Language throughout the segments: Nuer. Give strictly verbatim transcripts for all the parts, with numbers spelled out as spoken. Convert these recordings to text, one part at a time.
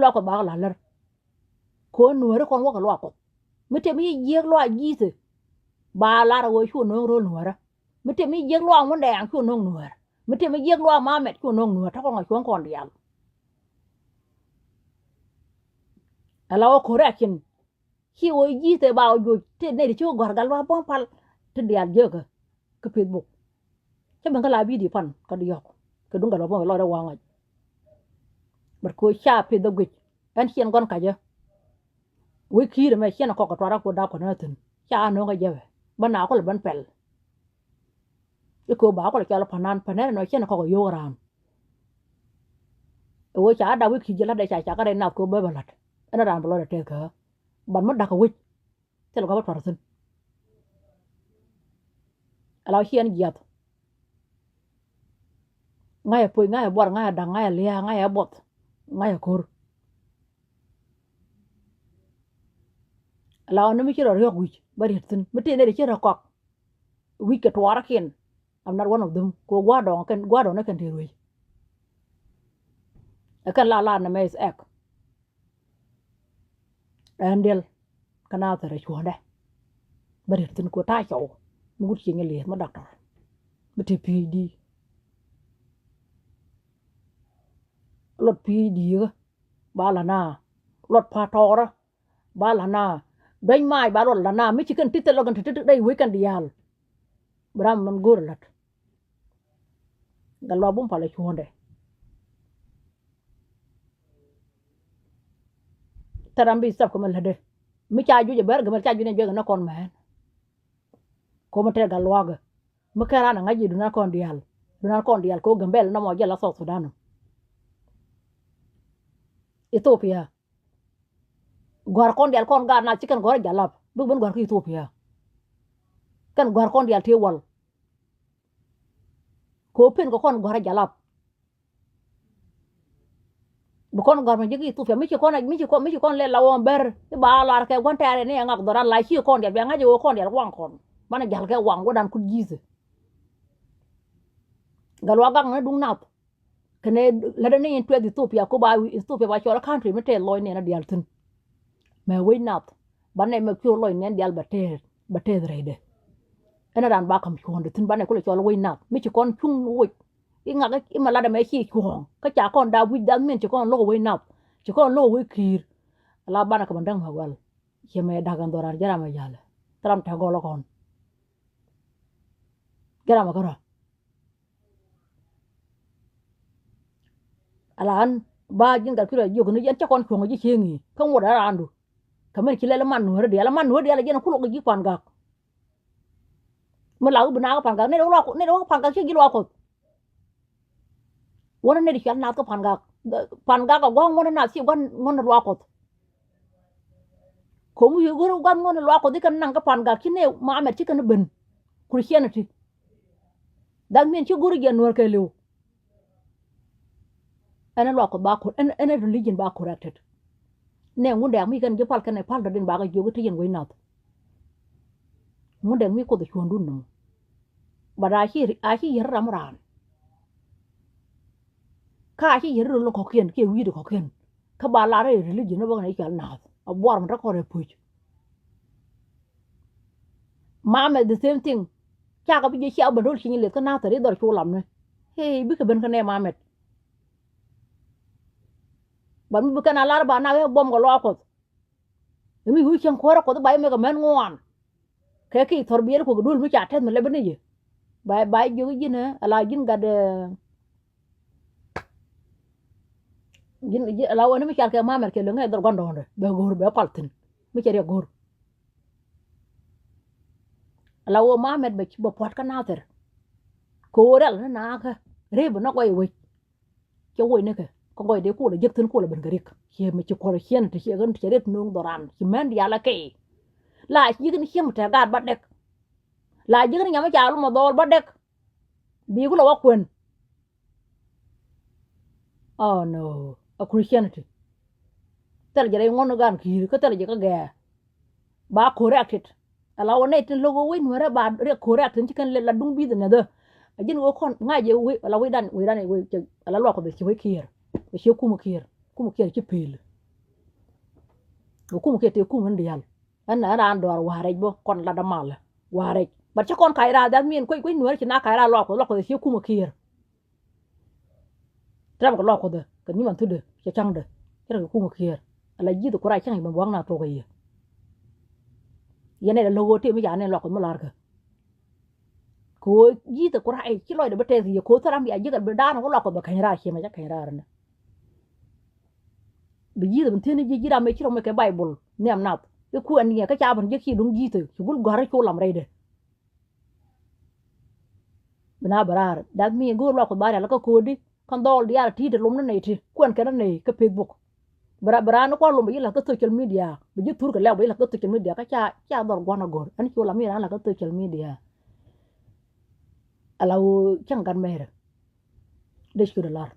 Luaak Kuɔth ba kɛ la̱r lär. Kɛ ɣöö Nuääri kɔn wäkɛ luaak Kuɔth. Mi tëë mi ci jiääk luaak Ji̱thɛ, ba lar ɛ ɣöö cu no̱o̱ŋ ro̱l Nuäärä. Mi tëë mi ci jiääk luaak Ŋundɛŋ, cu no̱o̱ŋ Nuäär. Mi tëë mi ci jiääk luaak Mamet, cu no̱o̱ŋ Nuäär. Te kɔn kɛ cuɔ̱ŋ kɔn diaal. Ala ɣöö correction. Ci ɣöö Ji̱thɛ ba ɣöö juɔc tëë nɛy ti ci wä gɔ̱a̱r Gatluak Buɔ̱m Pal ti diaal jieekä kä Facebook. Cä ben kä la video pan kä diɔ̱k kɛ duŋ Gatluak Buɔ̱m Pal lɔcdɛ wa̱a̱ ŋa̱c. But kɛ ɣöö ca pith ɛ guic ɛn ciɛn gua̱n kacä. Wec Ki̱i̱r ɛmɛ ciɛn ɛ kɔk kɛ tuarak kɛ ɣöö da̱k kɔn ɛ thi̱n ca no̱o̱ŋ kä jɛpɛ bä na kulɛ ben pɛl. I̱ kɛ ɣöö ba kulɛ cɔl panan, panan ɛnɔ ciɛn ɛ kɔk ɛ yio̱o̱k raan. Ɛ ɣöö ca da̱k wec Ki̱i̱r ji̱ la̱tdɛ ca ca kä rɛy nath kɛ ɣöö bä bɛ la̱t ɛn raan bɛ lɔcdɛ tɛth kɛ ɣä. But mi da̱k kɛ wec thil gɔ̱pä tuɔr thi̱n. Ala ɣöö ciɛn jiath. Ŋa̱cä poc, ŋa̱cä buar, ŋa̱cä da̱k, ŋa̱cä lia̱a̱, ŋa̱cä buɔth, ŋa̱cä ko̱r. Ala ɣöö ni mi ci rɔ riɔ̱k wi̱c bä riet thi̱n, mi tëë nɛy ti ci rɔ kɔk wi̱c kɛ tuɔɔräkiɛn. I'm not one of them. Kɛ ɣöö gua̱a̱r dɔ̱ŋ kɛn, gua̱a̱r dɔ̱ŋ ni kɛn tëë ruëc. Ɛ kɛn la la nɛ mɛ is ɛk. Ɛn diɛl kä Nathɛr ɛ cuɔ̱ɔ̱ŋdɛ. Bä riet thi̱n kɛ ɣöö ta̱a̱ cɔw mi wut ciëŋ ɛ liɛth mi daktɔr mi te PhD. Luɔt PhD kä ba la na, luɔt pa̱a̱t tɔɔrä ba la na, duäny maac ba luɔt la na. Mi ci kɛn ti thil lɔ kɛn ti ti dee wec kɛn diaal. Bi ram min go̱o̱r ɛ la̱t. Gatluak Buɔ̱m Pal ɛ cuɔ̱ɔ̱ŋdɛ. Thil ram bi thap kɛ mɛ lätdɛ. Mi ca juc ɛ bɛr gɛ mɛ ca juc ni juɛk ni kɔn mɛn. Ko̱mɛ tɛt Gatluak ɛ mi kɛn raan ɛ ŋa̱c i̱ dunan kɔn diaal, dunan kɔn diaal kɛ ɣöö Gambɛl nɔmɔ jɛ la South Sudan. Ethiopia. Gɔ̱a̱r kɔn diaal kɔn gaat nath ci kɛn gɔ̱a̱r jalap bik ben gɔ̱a̱r kä Ethiopia. Kɛn gɔ̱a̱r kɔn diaal tëë wal. Kɛ ɣöö pen kɛ kɔn gɔ̱a̱r jalap. Bi kɔn gɔ̱a̱r mi ji̱ kä Ethiopia mi ci kɔn, mi ci kɔn, mi ci kɔn lɛ la wɔm ber i̱ ba lar kɛ gua̱n tɛɛrɛ ni ɛ ŋak dhɔran la ci kɔn diaal bia ŋa̱c ɛ ɣöö kɔn diaal waŋ kɔn banɛ jal kɛ waŋ wädan kut Ji̱thɛ. Gatluak Gak ni duŋ nath. Kɛnɛ lätdɛ ni in tuɛth Ethiopia ko ba Ethiopia ba cɔl country mi tɛth lɔc nɛn a diaal thi̱n. Mɛ wec nath banɛ mɛ pior lɔc nɛn diaal bɛ tɛth, bɛ tɛth rɛydɛ. Ɛn a raan ba ka̱m cuɔ̱ɔ̱ŋdɛ thi̱n banɛ kulɛ cɔl wec nath mi ci kɔn cuŋ wec. I̱ ŋak i̱ mɛ latdɛ mɛ ci cuɔ̱ɔ̱ŋ kä ca kɔn daap wi̱c dath min ci kɔn lo̱k wec nath ci kɔn lo̱k wec Ki̱i̱r. Ala banɛ kɛ mɛ däŋ mɛ gual. Ciɛ mɛ da̱k ɛn dhɔran jɛ ram mɛ ja̱lɛ thil ram tɛk gɔl kɔn. Jɛ ram mɛ kärɔ̱. Ala ɣän ba ji̱n Gatkui̱r a jiök ni yɛn cä kɔn cuɔ̱ŋ ji̱ cieŋ i̱ kä ŋuɔ̱t ɛ raandu. Kɛ min ci lɛl i̱ man nuääri diaal, i̱ man nuääri diaal ɛ jɛn kulok kɛ ji̱ Pan Gak. Mi la wi̱i̱ bi naath kä Pan Gak, nɛy wä, nɛy wä kä Pan Gak ci ji̱ luaak Kuɔth. Wänä nɛy ti cual naath kä Pan Gak. Pan Gak a gua̱a̱k ŋuɔ̱t ni naath ci gua̱n ŋuɔ̱t ni luaak Kuɔth. Ko̱mi wi̱i̱ go̱r gua̱n ŋuɔ̱t ni luaak Kuɔth i̱ kɛn naŋ kä Pan Gak ci nɛy Mamet ci kɛn ben. Christianity. That mean ci go̱r jiɛn nuäär kɛɛliw. Ɛn ɛ luaak Kuɔth ba kor, ɛn, ɛn ɛ religion ba corrected. Nɛ Ŋundɛŋ mi kɛn ji̱ pal kɛn ɛ pal dɔ̱diɛn ba kɛ jiök i̱ te yɛn wec nath. Ŋundɛŋ mi Kuoth ɛ cuɔ̱ɔ̱ŋdun nɔmɔ. But a ci, a ci yier ram raan. Kä a ci yier rol kɔ̱kiɛn kiɛ wi̱i̱dɛ kɔ̱kiɛn. Kä ba lar i̱ religion ni bä kɛn i̱ cɔal naath a buar mi te kɔn rɛ puc. Mamet the same thing. Cakɛ bi jiɛ cia ben rol ci nyi leth kä nath thɛr i̱ dhɔr cu lam ni. Hey, bikɛ ben kä nɛ Mamet. But mi bi kɛn a lar ba nak i̱ buɔm kɛ luaak Kuɔth. I̱ mi wi̱i̱ cieŋ kuäärä Kuɔth i̱ ba i̱ mɛk ɛ mɛn ŋuan. Kɛ ki thɔr biɛl kuɔk i̱ duel mi ca tɛth mi lɛp i̱ ni ji̱. Ba, ba jiök i̱ ji̱n ɛ ala ji̱n gat ɛ. Ji̱n, ji̱n ala wä ni mi cal kɛ Mamet kɛ lo̱ŋ ɛ dhɔr gua̱ndɔɔŋdɛ bɛ go̱o̱r bɛ pal thi̱n mi cɛ riɛk go̱o̱r. Ala wä Mamet bɛ, bɛ pua̱t kä Nathir. Kɛ ɣöö rial ni naakä rep bi nɔk guay wec. Cɛ woc nikɛ kä gɔɔydɛ kulɛ jek thi̱n kulɛ ben kɛ rik. Ciɛ mi ci kuɔl ciɛn ti ciɛ ɣän ti cɛ ret no̱o̱ŋ dhɔran ci mɛn diaal ɛ kɛy. La ci yik ni ciɛ mi tɛ gaat ba dɛk. La jek ni nyam mi ca lom ɛ dhɔɔl ba dɛk. Bi kulɛ wä kuɛn. Oh no, a Christianity. Thilɛ jɛ rɛy ŋuɔ̱n gan ki̱i̱r kä thilɛ jɛ kä gɛɛ. Ba corrected. Ala wä nɛy tin lo̱k wec nuäärä ba riɛk corrected ci kɛn la duŋ business ɛ. A ji̱n wä kɔn ŋa̱c jɛ wec ala wecdan, wecdan, wec, ala luak Kuɔth bɛ ci wec kiɛɛr. Bɛ ci kumä kiɛɛr. Kumä kiɛɛr ci pel. Kɛ kum kiɛ tëë kum in diaal. Ɛn ɛn raan dɔɔr wa̱a̱ rɛc bä kɔn lat amalɛ wa̱a̱ rɛc. But cä kɔn kac raar that mean kuec kuec nuäär ci na kac raar luak Kuɔth, luak Kuɔth cie kum a kiɛɛr. Tɛ̈rɛ bä kɛ luak Kuɔth kɛ nyiman thudɛ cɛ ca̱ŋdɛ. Cɛ rɛ kɛ kum a kiɛɛr. Ala ji̱th ku rac cäŋ i̱ bɛ bua̱k na thok a yiëë. Yɛn ɛ lɛ lo̱k ɣöö tëë mi ca nɛn luak Kuɔth mi la̱rkä. Kɛ ɣöö ji̱th ku rac ci lɔcdɛ bä tɛth yiëë kɛ ɣöö thil ram bia ji̱ kɛ bi da̱a̱n kɛ luak Kuɔth bɛ käny raar ciɛ mɛ cä käny raar nɛ. Bi ji̱th bi thi̱n ji̱ ji̱ ram mëë ci rɔm mëë kɛ Baibol nhiam nath i̱ kuɛn niɛ kä ca ben ji̱ ci duŋ ji̱th ci gul gɔ̱a̱r i̱ cu lam rɛydɛ. Bi na bi raar that mean go̱o̱r luak Kuɔth ba rial kä ko̱o̱di kän dhɔl diaal ti̱i̱t lom ni nɛy ti kuɛn kɛn ni nɛy kä Facebook. Bi ra bi raan ni kua̱r lom bi ji̱ la̱th kä social media bi ji̱ thur kɛ lɛk bi ji̱ la̱th kä social media kä ca ca dhɔr gua̱n a go̱r ɛn cu lam mi raan la̱th kä social media. Ala ɣöö cäŋ gat mɛrɛ. Dee ciötdä lar.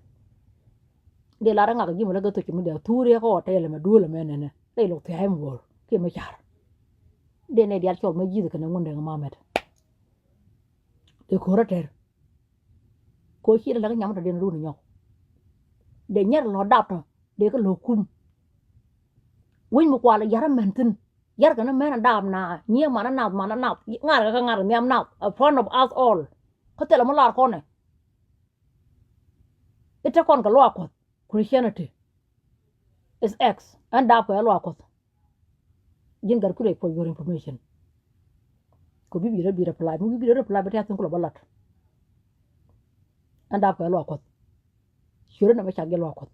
Dee lar ɛ ŋak ɛ ji̱ mɛ lä kä thok ci mi dee thuri ɛ kä hotel ɛmɛ duel ɛmɛ nɛnɛ rɛy lok thia̱a̱ ɛm wuɔ̱ɔ̱r kiɛ mi car. Dee nɛ diaal cɔl mɛ ji̱th kɛnɛ ŋun dee ŋä mamɛt. Dee ko̱r ɛ tɛr. Ko̱ ci dee lɛ kä nyam tɔ dee ni run nyɔk. Dee nyɛr lɔ dap tɔ dee kä lɔ kum. Wec mi kual ɛ yar ɛ mɛn thi̱n. Yar kɛn ɛ mɛn ɛ dap na nyiee man ɛ nath man ɛ nath ŋa̱r kɛ kä ŋa̱r kɛ nhiam nath a friend of us all. Kä thilɛ mi lar kɔn ɛ. I̱ te kɔn kɛ luaak Kuɔth. Christianity is X. Ɛn dap kɛ luaak Kuɔth. Ji̱n gat kulɛ for your information. Kɛ bi bi rɛ bi rɛ pla mi bi bi rɛ pla bi tɛ̈th thi̱n kulɛ bä lat. Ɛn dap kɛ luaak Kuɔth. Ciötdä nɛ mɛ cak jɛ luaak Kuɔth.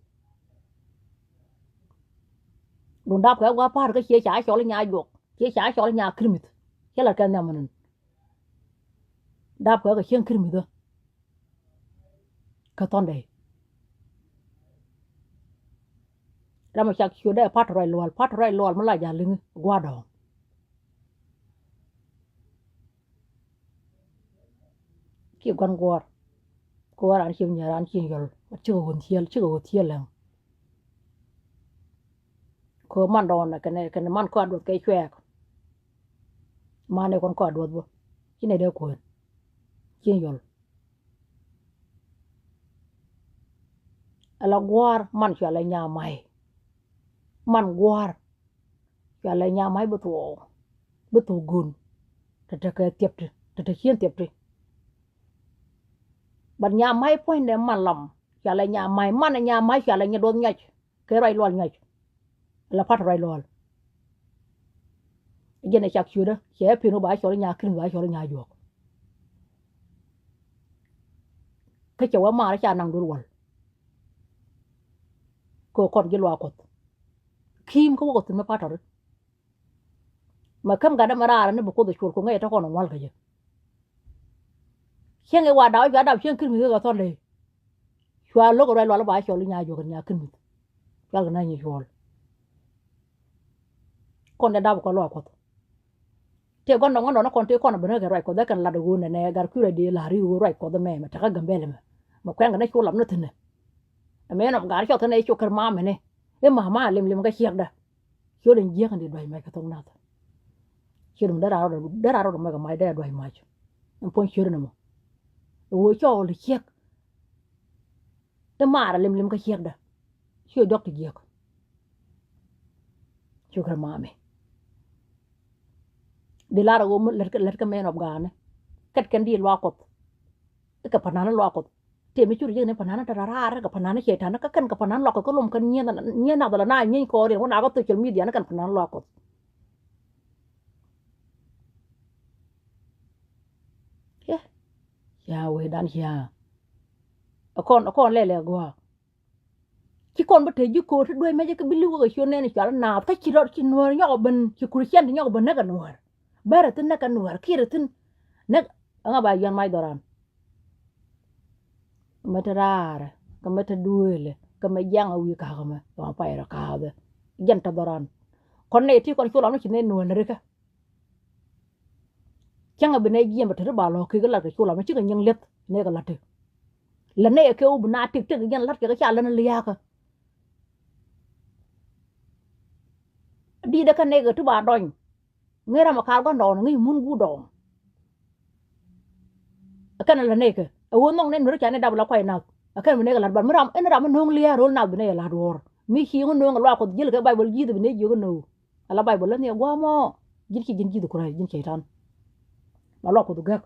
Duŋ dap kɛ gua̱a̱ pa̱a̱r kä ciɛ ca cɔl i̱ nya juɔk ciɛ ca cɔl i̱ nya kirmith. Cɛ lat kɛ nhiam ɛnɛn. Dap kɛ kɛ cieŋ kirmith kä thɔn dee. Ram mi cak ciötdä ɛ pa̱t ruac lual pa̱t ruac lual mi la ja̱ liŋi gua̱a̱r dɔ̱ɔ̱ŋ. Ci gua̱n guɔ̱ɔ̱r. Kɛ ɣöö raan ciɛ nyɛ raan ciɛ yɔl cikɛ ɣöö thiel cikɛ ɣöö thiel lɛŋ. Kɛ ɣöö man dɔɔn kɛnɛ kɛnɛ man kɔaar duɔth kɛ cuɛɛk. Man ɛ kɔn kɔaar duɔth bä ci nɛ dee kuën. Ciɛ yɔl. Ala gua̱a̱r man cua lɛ nyamay. Man gua̱a̱r cua lɛ nyamay bi thuɔɔk bi thuɔɔk go̱o̱n. Te te kɛ thiɛp ti te te cien thiɛp ti. But nyamay puɔ̱nydɛ man lam cua lɛ nyamay man ɛ nyamay cua lɛ nyɛ duɔth nyɔc. Kɛ ruac lual nyɔc. La pa̱t ruac lual. Jɛn ɛ cak ciötdä cɛ ɛ pen wä ba cɔl i̱ nya ki̱n ba cɔl i̱ nya juɔk. Kä cɛ wä maar ca naŋ duel wal. Kɛ kɔn ji̱ luaak Kuɔth. Ki̱i̱m kä wäkɛ thi̱n mi pa̱t tɔ̱ri. Mɛ käm gat dämɛ raar ni bi Kuoth ɛ cuɔl ku ŋäc ɛ te kɔn ɛ ŋual kä jɛ. Cieŋ i̱ wa dap i̱ cua dap cieŋ kirmith kɛ thɔn ley. Cua lo̱k ruac lual ba cɔl i̱ nya juɔk nya kirmith. Cual kɛ na nyi cuɔl. Kɔn dee dap kɔ luaak Kuɔth. Tëë gua̱ndɔɔŋ gua̱ndɔɔŋ ni kɔn tëë kɔn a ben kä kɛ ruac Kuɔth ɛ kɛn lat ɛ ɣöö nɛnɛ gar kui̱ ruac dee la̱r i̱ ɣöö ruac Kuɔth ɛmɛ mɛ te kä Gambɛl ɛmɛ. Mɛ kuɛŋ kɛ ni cu lam ni thi̱n ɛ. Ɛmɛ nɔm gar cɔk thi̱n ɛ i̱ cu kär mam ɛni i̱ mama lim lim kä ciɛkdä. Ciöt in jiäk in di duac mac kɛ thok nath. Ciöt in dee rar rot dee rar rot mɛk mac dee duac mac. In puɔ̱ny ciöt in ɛmɔ. Ɛ ɣöö cɔɔl i̱ ciɛk. I̱ maar a lim lim kä ciɛkdä. Ciöt jɔk ti jiäk. Cukɛ mami. Di lar a ɣöö mi lät kä lät kä mɛn ɔp gaani. Kɛt kɛn di luaak Kuɔth. I̱ kɛ pa̱n na̱n luaak Kuɔth. Tëë mi cur ji̱ ni pa̱n na̱n te raar kɛ pa̱n na̱n cɛy ta̱n kä kɛn kɛ pa̱n na̱n luak kɛ kä lom kɛn nyieth nath ala na nyieeny kɔɔr yɛn wä na kä social media ni kɛn pa̱n na̱n luak Kuɔth. Cia wee dan cia. Ɛ kɔn ɛ kɔn lɛlɛ gua̱a̱. Ci kɔn bä te ji̱ ko̱o̱r ti duec mecä kä bi li̱w kä ciöt nɛn cual naath kä ci rɔt ci nuäär nyɔk ɛ ben ci Christian ti nyɔk ɛ ben näk ɛ nuäär. Bɛr ɛ thi̱n näk ɛ nuäär kiɛt ɛ thi̱n näk. Ɛŋa ba yɔn mac dhɔran. Mɛ te raarɛ kɛ mɛ te dueelɛ kɛ mɛ jiaŋ a wi̱i̱ ka̱kä mɛ kɛ mɛ pay rɔ ka̱a̱thɛ. Jɛn te dhɔran. Kɔn nɛy ti kɔn cu lam ni ci nɛy nuɔ̱ɔ̱l rikä. Cäŋɛ bi nɛy jiɛn bɛ te ti ba lɔ̱ɔ̱k kek lat kɛ cu lam ni cikɛ nyiŋ li̱eth nɛy kɛ la̱t ti. Lɛ nɛy kɛ wä bi na tik tik jɛn la̱t kɛ kɛ ca lät ni lia̱a̱kä. Di̱i̱t ɛ kɛ nɛy kɛ ti ba dɔny. Ŋäc ram ɛ ka̱a̱r gua̱ndɔɔŋ ŋäc mun guut dɔɔŋ. Ɛ kɛn ɛ lät nɛy kɛ ɛ ɣöö nhɔk nɛn mi ri ca nɛy dap ɛ la kuay nath. Ɛ kɛn bi nɛy kɛ la̱t ban mi ram ɛn ram mi no̱o̱ŋ lia̱a̱ ro̱l nath bi nɛy ɛ la̱t duɔ̱ɔ̱r mi ci ŋä no̱o̱ŋ ɛ luaak Kuɔth ji̱l kɛ Baibol ji̱th bi nɛy jiök ɛ no̱o̱ŋ. Ala Baibol lä nhiɛ gua̱a̱mɔ. Ji̱n ci ji̱n ji̱th kuräy ji̱n cɛy-tan. Ba luak Kuoth gäk.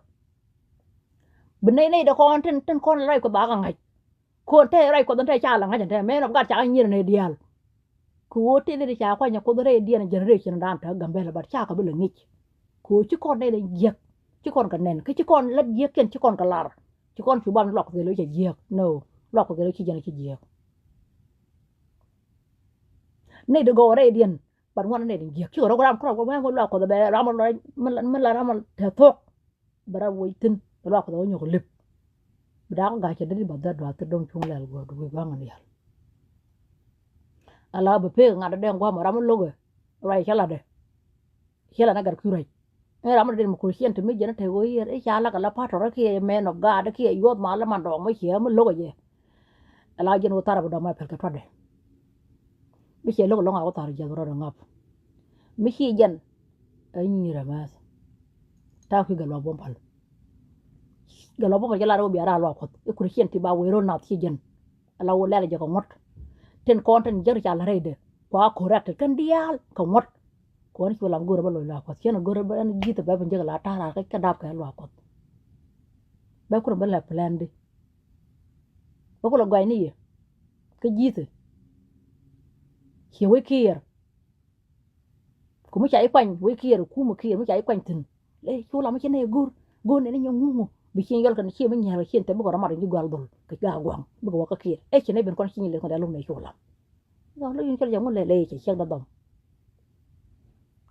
Bi nɛy nɛy dee kɔn tin tin kɔn ruac Kuɔth ba kɛ ŋa̱c. Kɔn te ruac Kuɔth in te ca la ŋa̱c in te, man of God, ca kɛ nyier nɛy diaal. Kɛ ɣöö tëë dee ca kuany Kuoth rɛydiɛn, generation dan te Gambɛla, but ca kɛ bi lɛ ŋic. Kɛ ɣöö ci kɔn nɛy dee jiäk, ci kɔn kɛ nɛn, kä ci kɔn lät jiäkiɛn, ci kɔn kɛ lar. Ci kɔn cu bam ni luak Kuɔth kɛ lo̱c cɛ jiäk. No, luak Kuɔth kɛ lo̱c ci jɛn ci jiäk. Nɛy dee gɔw rɛydiɛn, but ŋuan nɛy dee jiäk. Ci kɛ rɔ ram kärɔ wee ŋuan luak Kuɔth bɛ ram mi la ram te thuɔ̱k. Bɛ ram wec thi̱n, bɛ luak Kuɔth wä nyɔk lip. Bi da̱a̱k ga̱a̱c cɛ dee ba dhɛt duath thil dɔ̱ŋ cuŋ lɛl guɔ̱ɔ̱r duŋ wi̱i̱ gua̱a̱ŋ in diaal. Ala bi pek ŋa̱t dee gua̱a̱m ram mi lo̱kɛ ruac cä latdɛ. Cä lat na gat kui̱ ruac. Ɛn ram mi dee mi kuɔl ciɛn ti mi jɛn te wä yiër i̱ ca lak ala patɔr kiɛ man of God kiɛ yuɔth mal man dɔɔŋ mi ciɛ mi lo̱kɛ jɛ. Ala jɛn wä thar bi dɔ̱ŋ ma pɛl kɛ tuatdɛ. Mi ciɛ lo̱k lɔ̱ŋ a wä thar jiath rɔɔdɛ ŋap. Mi ci jɛn ɛ nyi̱i̱r ɛ mɛth. Ta̱a̱ kui̱ Gatluak Buɔ̱m Pal. Gatluak Buɔ̱m Pal jɛ lar wä bia raar luak Kuɔth i̱ Christian ti ba wee ro̱l nath ci jɛn. Ala wä lɛl jɛ kɛ ŋuɔ̱t. Tin kɔn tin jek ti ca la̱t rɛydɛ kua correct kɛn diaal kɛ ŋuɔ̱t. Kɔn ci wä lam go̱rɛ bä loc luak Kuɔth ciɛn go̱rɛ bä ɛn ji̱th bɛ bi jek la ta̱a̱ raar kɛ dap kɛ luak Kuɔth. Bɛ kurɛ bä lɛ plan di. Bä kulɛ gua̱cni yɛ kä ji̱thɛ. Ciɛ wec kiɛɛr. Ku mi ca i̱ kuany wec kiɛɛr, kumɛ kiɛɛr mi ca i̱ kuany thi̱n. Lɛ cu lam mi ci nɛ go̱r go̱r nɛn i̱ nyɛ ŋuŋu bi cieŋ yɔl kɛn ciɛ mi nyɛɛl kɛ cieŋ te bikɛ rɔ mat in ji̱ gua̱l dhol kɛ ga̱a̱ gua̱ŋ bikɛ wä kä kiɛɛr. Ɛ ci nɛ ben kɔn ci nyi leth kɔn dee lum nɛ cu lam. Gɔl lo̱c in cɔl jɛ ŋun lɛ lɛ cɛ ciɛk dɔ̱dhɔm.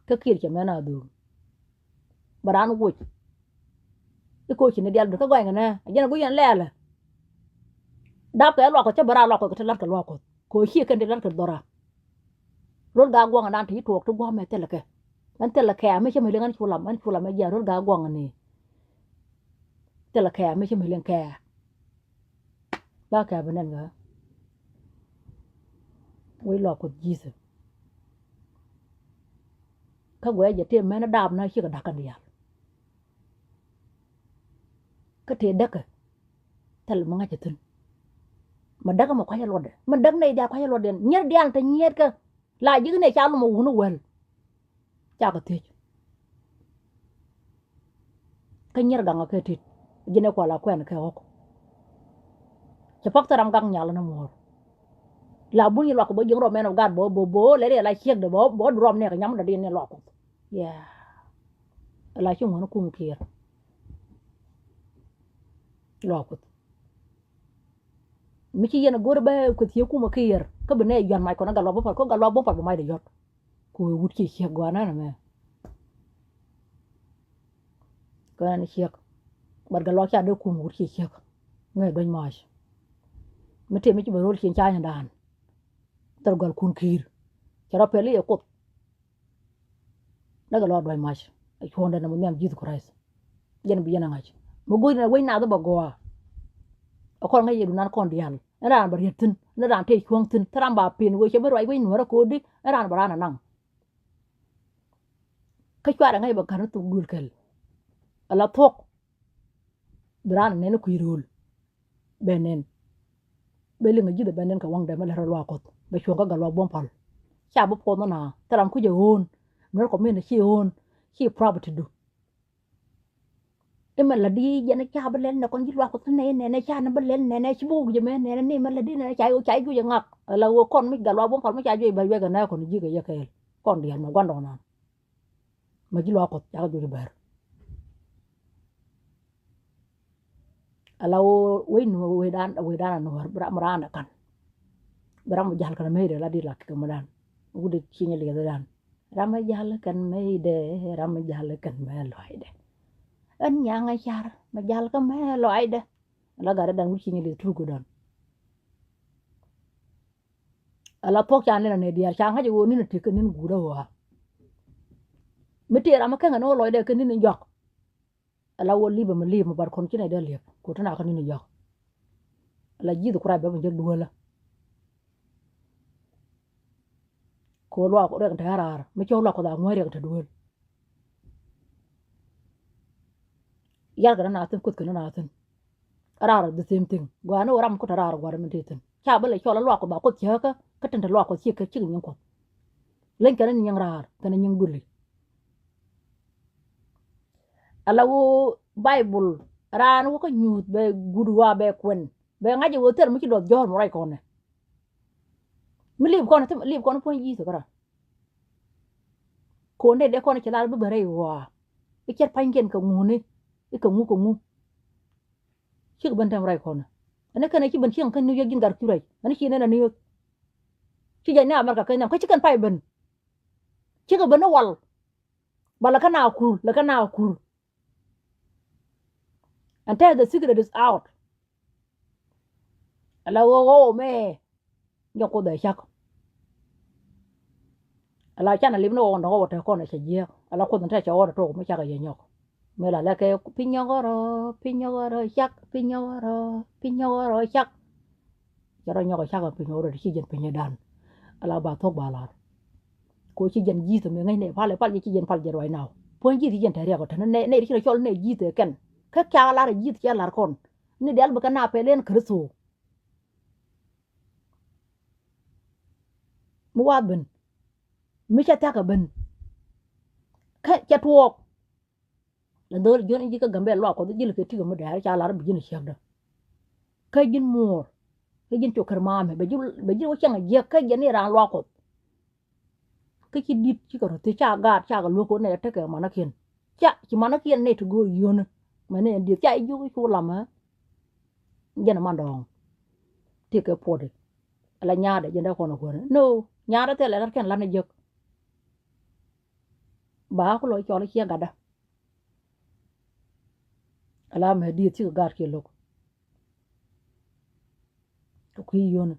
Kä kiɛɛr cɛ mɛn a dho̱o̱m. Bɛ raan woc. I̱ koci ni dial bi kä gɔany kɛ nɛ a jɛn a guic yɛn lɛɛlɛ. Dap kɛ luak Kuɔth cä bɛ raar luak Kuɔth kɛ ti lat kɛ luak Kuɔth kɛ ɣöö ciɛ kɛn ti lat kɛ dhɔra. Rol gaa gua̱ŋ dan ti ci tuɔɔk ti gua̱a̱mɛ thilɛ kɛ. Ɛn thilɛ kɛ a mi cä mi liŋ ɛn cu lam ɛn cu lam ɛ jiɛn rol gaa gua̱ŋ ni. Thilɛ kɛ a mi cä mi liŋ kɛ a. Ba kɛ a bi nɛn kä. Wec luak Kuɔth Jesus. Kä guɛc jɛ tëë mɛn dap na cikɛ da̱k kɛn diaal. Kä tëë däkɛ thil mi ŋa̱cä thi̱n. Mi däkɛ mi kua̱cä luɔtdɛ mi däk nɛy diaal kua̱cä luɔtdɛ nyier diaal te nyiet kä. La ji̱k nɛy ca lom a wun wäl. Cakɛ thiec. Kä nyier gaŋä kɛ tit ji̱n ɛ kual a kuɛn kɛ ɣɔk. Cɛ pak thil ram gak nyal ni muɔ̱ɔ̱r. La bun yi luak Kuɔth bä jiäk rɔm mɛn ɔ gat bä bä bä lɛ ri la ciek dɛ bä bä duɔm ni kɛ nyam dɛ di ni luak Kuɔth. Yeah. La ci ŋuɔ̱n kum kiɛɛr. Luak Kuɔth. Mi ci yɛn a go̱r bä Kuoth ciek kum kiɛɛr kä bi nɛ yuan mac kɔn a Gatluak Buɔ̱m Pal kä Gatluak Buɔ̱m Pal bä mac dɛ yɔt. Ku wut ci ciek gua̱a̱r nɛn ɛmɛ. Kɛ nɛn ciek. Bat Gatluak ca dee kum wut ci ciek. Ŋäc duec mac. Mi tëë mi ci bɛ ro̱l cieŋ ca nyɛ daan. Thil gɔl kun ki̱i̱r. Cɛ rɔ pɛl i̱ ɛ Kuoth. Dee Gatluak duec mac. Ɛ cuɔ̱ɔ̱ŋdɛ nɔmɔ nhiam Jesus Christ. Jɛn bi yɛn a ŋa̱c mi go̱o̱c ni wec nath bɛ gɔaa. Ɛ kɔn ŋäc yɛ dunan kɔn diaal ni raan bɛ riet thi̱n ni raan tëë cuɔ̱ŋ thi̱n thil ram ba pin wec cɛ mi ruac wec nuäärä ko̱o̱di ni raan bɛ raan a naŋ. Kä cuarɛ ŋäc bɛ ka̱n ni thuk duël kɛl. Ala thuɔ̱k. Bi raan a nɛn ni kui̱ rööl. Bɛ nɛn. Bɛ liŋ a ji̱th a bɛ nɛn kɛ waŋdɛ mi lät rɔ luaak Kuɔth bɛ cuɔ̱ŋ kä Gatluak Buɔ̱m Pal. Ca bi puɔth ni na thil ram kucä ɣöön. Nuɛr kɔmini ci ɣöön. Ci property du. Imɛ la di jɛn ca bi lɛl nɛ kɔn ji̱ luaak Kuɔth nɛ nɛnɛ ca ni bi lɛl nɛnɛ ci bi wuk jɛ mɛ nɛnɛ ni imɛ la di nɛnɛ ca ca juɔc ɛ ŋak. Ala ɣöö kɔn mi Gatluak Buɔ̱m Pal mi ca juɔc bɛ wiɛk ɛ nɛ kɔn ji̱ kɛ yɛ kɛɛl. Kɔn diaal mɛ gua̱ndɔɔŋ nan. Mɛ ji̱ luaak Kuɔth cakɛ juɔc bɛr. Ala ɣöö wec nuɔ̱ɔ̱r wecdan wecdan a nuɔ̱ɔ̱r bi ram raan a ka̱n. Bi ram mi ja̱l kɛn mecdɛ la di la kɛ mɛ dan. Wut di ci nyɛ liɛth dan. Ram mi ja̱l kɛn mecdɛ ram mi ja̱l kɛn mɛ lɔaacdɛ. Ɛn nyaŋ a car mi ja̱l kɛ mɛ lɔaacdɛ. Ala gat dan wut ci nyɛ liɛth turk dan. Ala thuɔ̱k ca nɛn a nɛ diaal ca ŋa̱c a ɣöö ni̱n a ti kɛ ni̱n guut a ɣɔaa. Mi tëë ram mi käŋɛ ni wä lɔcdɛ kɛ ni̱n in jɔak. Ala wä li̱p ɛmɛ li̱p mi bat kɔn ci nɛ dee li̱p kɛ ti na kɛ ni̱n in jɔak. Ala ji̱th kuray bɛ mi jek dueelä. Kɛ wä luak riɛk in te a raar mi cɔw luak Kuɔth a ŋuäc riɛk in te dueel. Yar kɛ ni na thi̱n kuth kɛ ni na thi̱n. Raar the same thing. Gɔaa ni wä ram kut a raar gua̱r min te thi̱n ca bä lɛ cɔl a luak Kuɔth ba Kuoth cäkä. Kä tin te luak Kuɔth cikɛ cik nyin Kuɔth. Leny kɛn ni nyiŋ raar kɛn ni nyiŋ duli. Ala ɣöö Baibul raan wä kä nyuuth bɛ guut wa bɛ kuɛn bɛ ŋa̱c ɛ ɣöö thil mi ci duɔth jɔ̱ɔ̱r mi ruac kɔnɛ. Mi lip kɔnɛ, lip kɔnɛ puɔ̱ny Ji̱thɛ kärä. Ko̱n dee dee kɔnɛ ci lar bi bɛ rɛy ɣɔaa. I̱ cɛr pa̱nykiɛn kɛ ŋuni i̱ kɛ ŋu kɛ ŋu. Cikɛ ben tɛm ruac kɔnɛ. Ɛn kɛn ci ben cieŋ kä New York ji̱n gat kui̱ ruac ɛn ci nɛn a New York. Ci jɛ ni America kɛ nhiam kä ci kɛn pay ben. Cikɛ ben ni wal. Ba lɛ kä na kur, lɛ kä na kur. And tell the secret is out. Ala ɣöö ɣɔw mɛ nyɔk Kuoth ɛ cak. Ala canɛ lip ni ɣɔw ndɔk ɣɔw te kɔn ɛ cɛ jiɛk. Ala Kuoth in te cɛ ɣɔw te tok mi cak ɛ yɛ nyɔk. Mëë la lɛ kɛ piny nyɔk ɣɔrɔ, piny nyɔk ɣɔrɔ cak, piny nyɔk ɣɔrɔ, piny nyɔk ɣɔrɔ cak. Cɛ rɔ nyɔk ɛ cak ɛ piny ɣɔrɔ ti ci jɛn piny ɛ dan. Ala ba thuɔk ba lar. Ko ci jɛn Ji̱thɛ mëë ŋäc nɛ pal ɛ pal jɛ ci jɛn pal jɛ ruac naw. Puɔ̱ny Ji̱thɛ ci jɛn te riɛk ɔ tɛn nɛ nɛ ci rɔ cɔl nɛ Ji̱thɛ kɛn. Kä kiak lar ɛ Ji̱thɛ cɛ lar kɔn. Ni dial bi kɛ na pɛl ɛn Kritho. Mi wa ben mi cɛ thia̱k kɛ ben. Kä cɛ tuɔɔk. Lɛ dho̱r ji̱n ji̱ kä Gambɛl luaak Kuɔth ji̱ lɛ kɛ tikɛ mi dɛɛr ca lar bi ji̱n ciekdä. Kä ji̱n muɔɔr kä ji̱n cok kär ma̱a̱mɛ bɛ ji̱ bɛ ji̱n wä cäŋ a jiäk kä jiɛn ni raan luaak Kuɔth. Kä ci di̱t cikɛ rɔ thiec ca gaat cakɛ luäk kɛ wä nɛy tekɛ manakiɛn. Ca ci manakiɛn nɛy ti go̱o̱r yio̱o̱ni mɛ nɛy dieth ca i̱ jiök i̱ cu lamɛ. Jɛn ɛ mandɔɔŋ. Ti kɛ puɔti. Ala nyaatdɛ jɛn dee kɔn ɛ kuäärä no. Nyaatdɛ thilɛ lat kɛn lat ni jek. Ba ku lɔ cɔl i̱ ciɛ gatdä. Ala mɛ dieth cikɛ gaat kiɛ lo̱k. Kɛ kui̱ yio̱o̱ni.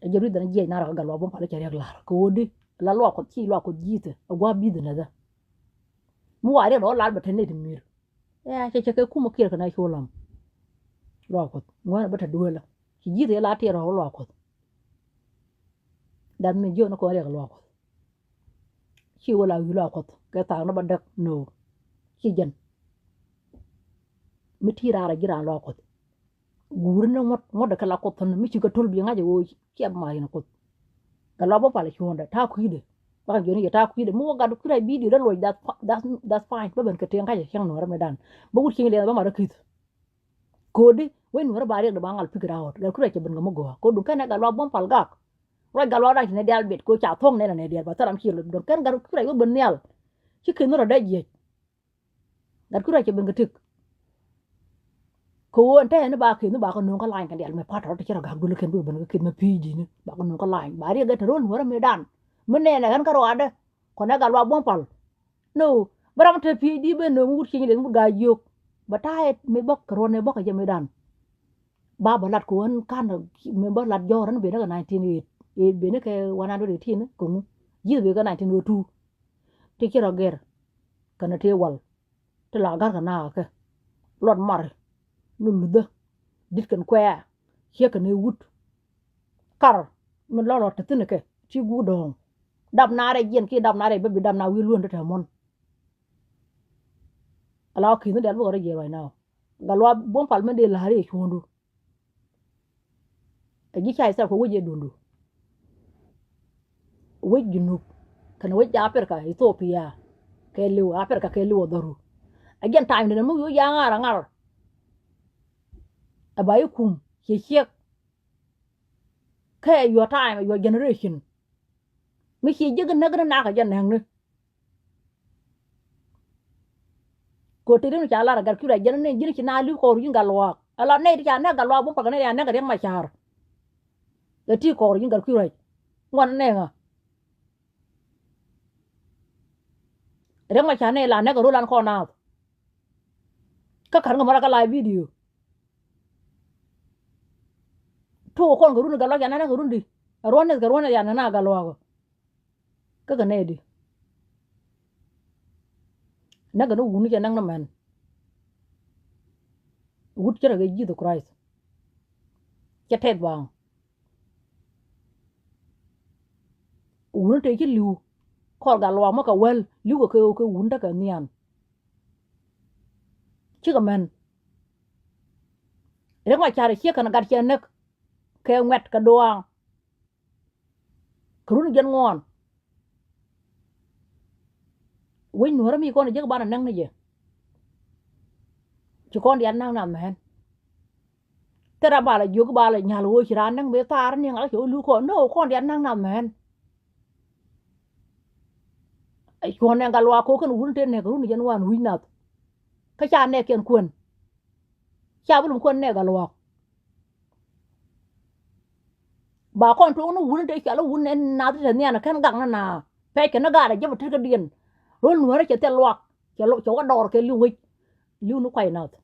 Ɛ jɛ rui̱dhɛ ni jiɛc na rɔ kɛ gat luaak buɔ̱m pal i̱ cɛ riɛk la̱r kɛ ɣöö di. La luaak Kuɔth ci luaak Kuɔth Ji̱thɛ ɛ gua̱a̱ bi̱th nɛthä. Mi wa riɛk dɔ̱ lar bɛ te nɛy ti mi̱i̱r. Ɛ cɛ cɛ kɛ kumä kiɛr kɛ na cu lam. Luaak Kuɔth ŋuänɛ bä te dueelä. Ci Ji̱thɛ la tiɛɛr rɔ luaak Kuɔth. Dath mi jiök ni kɔn riɛk luaak Kuɔth. Ci wä la wi̱i̱ luaak Kuɔth kɛ thaak ni bä däk nöö. Ci jɛn mi ti raar a ji̱ raan luaak Kuɔth. Guuri ni ŋuɔ̱t ŋuɔ̱t dɛ kɛ la Kuoth thun mi ci kɛ to̱l bi ŋa̱c a ɣöö ciɛ bi ma̱a̱ yɛn Kuoth. Gat luaak buɔ̱m pal a cuɔ̱ɔ̱ŋdɛ ta̱a̱ kui̱dɛ. Bakɛ jiɔni yɛ ta̱a̱ kui̱dɛ mi wä gat kui̱dɛ a bidio dee luɔc. That's fine bä ben kɛ tëë ŋa̱c a cäŋ nuɔ̱ɔ̱rä mi dan bä wut cieŋ liɛth bä mat rä ki̱th. Ko̱di wec nuɔ̱ɔ̱rä ba riɛk dee ba ŋal pi̱k raawät gat kui̱dɛ cɛ ben kɛ mi gɔaa ko̱dun kɛnɛ gat luaak buɔ̱m pal gak. Ruac gat luaak da̱ŋ ci nɛ diaal bet ko̱ ca thuɔ̱k nɛn a nɛ diaal ba thil ram ci lop dɔ̱ŋ kɛn gat kui̱dɛ wä ben nhial. Ci keth ni rɔ dee jiɛc. Gat kui̱ ruac cɛ ben kɛ tëk. Kɛ ɣöö ɛn te ɛn ba keth ni ba kɛ nööŋ kä lany kɛ dial mɛ pa̱t tɔ̱ ti ci rɔ gak dul kɛn bi ben kɛ keth mɛ pi̱i̱c di̱ni ba kɛ nööŋ kä lany ba riɛk gɛ te ro̱l nuɔ̱rä mëëdan. Mi nɛɛnɛ ɣän kä ruaadä kɔnɛ gat luaak buɔ̱m pal. No bä ram te pi̱i̱c di̱ ben nööŋ wut cieny liɛth mut gaa jiök. Bɛ ta̱a̱ ɛ mëë bäk kɛ ruɔ̱n ɛ bäk kɛ jɛ mëëdan. Ba bä lat kɛ ɣän ka̱n mëë bä lat jɔ̱ɔ̱r ɛn ben ni kɛ nineteen eight, eh, ben ni kɛ one hundred eighteen kɛ ŋu. Ji̱th ben kɛ nineteen oh two. Ti ci rɔ gɛr kɛnɛ tëë wal ti la ga̱rkɛ naakä kɛ luɔt mari ni luthä. Di̱t kɛn kuɛ̈ɛ̈ ciek kɛn i̱ wut. Kar mi lɔlɔ te thi̱n kɛ ti guuk dɔ̱ɔ̱ŋ. Dap na rɛy jiɛn kiɛ dap na rɛy bä bi dap na wi̱i̱ lue̱n ti te muɔ̱n. Ala ɣä ki̱n ni dɛl bikɛ rɔ jiɛn ruac na ɣä. Gat luaak buɔ̱m pal mi dee la̱r i̱ cuɔ̱ɔ̱ŋdu. Ɛ ji̱ ca Ithɛl kɛ wec ɛ duundu. Wec Junub kɛnɛ wec Aprika, Ithiopia kɛ li̱w, Aprika kɛ li̱w ɛ dhɔru. Ɛ jɛn time dɛn mi wi̱i̱ wec a ŋa̱r a ŋa̱r. Ɛ ba i̱ kum ciɛ ciek. Kɛ your time, your generation. Mi ci jiäk näk ni nak a jɛ näk ni. Ko te rin ca lar a gat kui̱ ra jɛn ni ji̱n ci na li̱w kɔɔr ji̱n gat luaak. Ala nɛy ti ca näk gat luaak bum pal kɛ nɛy ti ca näk a Riɛk Macar. Ɛ ti kɔɔr ji̱n gat kui̱ ra. Ŋuan nɛy ŋa. Riɛk Macar nɛy la näk a ro̱l an kɔn naath. Kä ka̱r ŋä mara kä live video. Tuɔk kɔn kɛ run gat luaak ca näk a run di. A ruɔ̱n nɛth kɛ ruɔ̱n nɛth ca näk a gat luaak. Kä kɛ nɛy di. Näk kɛ ni wuni cɛ näk ni mɛn. Wut cä rɛ kɛ Jesus Christ. Cɛ tɛth baŋ. Wuni te ci li̱w. Kɔr gat luaak mɔ kɛ wäl li̱w kɛ kɛ wuni te kɛ nhian. Cikɛ mɛn. Riɛk Macar ciek kɛn gat cɛ näk. Kɛ ŋuɛt kɛ duaaŋ. Kɛ run jiɛn ŋuɔ̱ɔ̱n Wec nuɔ̱ɔ̱rä mi kɔn a jek banɛ näŋ ni jɛ. Ci kɔn diaal naŋ nath mɛn. Thil ram ba la jiök ba la nyal ɣöö ci raan näŋ mëë thaar ni ŋak cɛ wä luk kɔn, no, kɔn diaal naŋ nath mɛn. Cuɔ̱n nɛ gat luaak ko̱ kɛn wun te nɛk run jɛn wan wi̱c nath. Kä ca nɛɛkiɛn kuɛn. Ca bi lum kuɛn nɛɛk gat luaak. Ba kɔn tuɔɔk ni wun te cual wun nɛ nath te nhian kɛn gak ni na. Pɛc kɛn ni gaat a jɛ bɛ tet kädiɛn. Ro̱l nuäärä cɛ thil luaak. Cɛ wä dɔɔr kɛ li̱w wec. Li̱w ni kuay nath.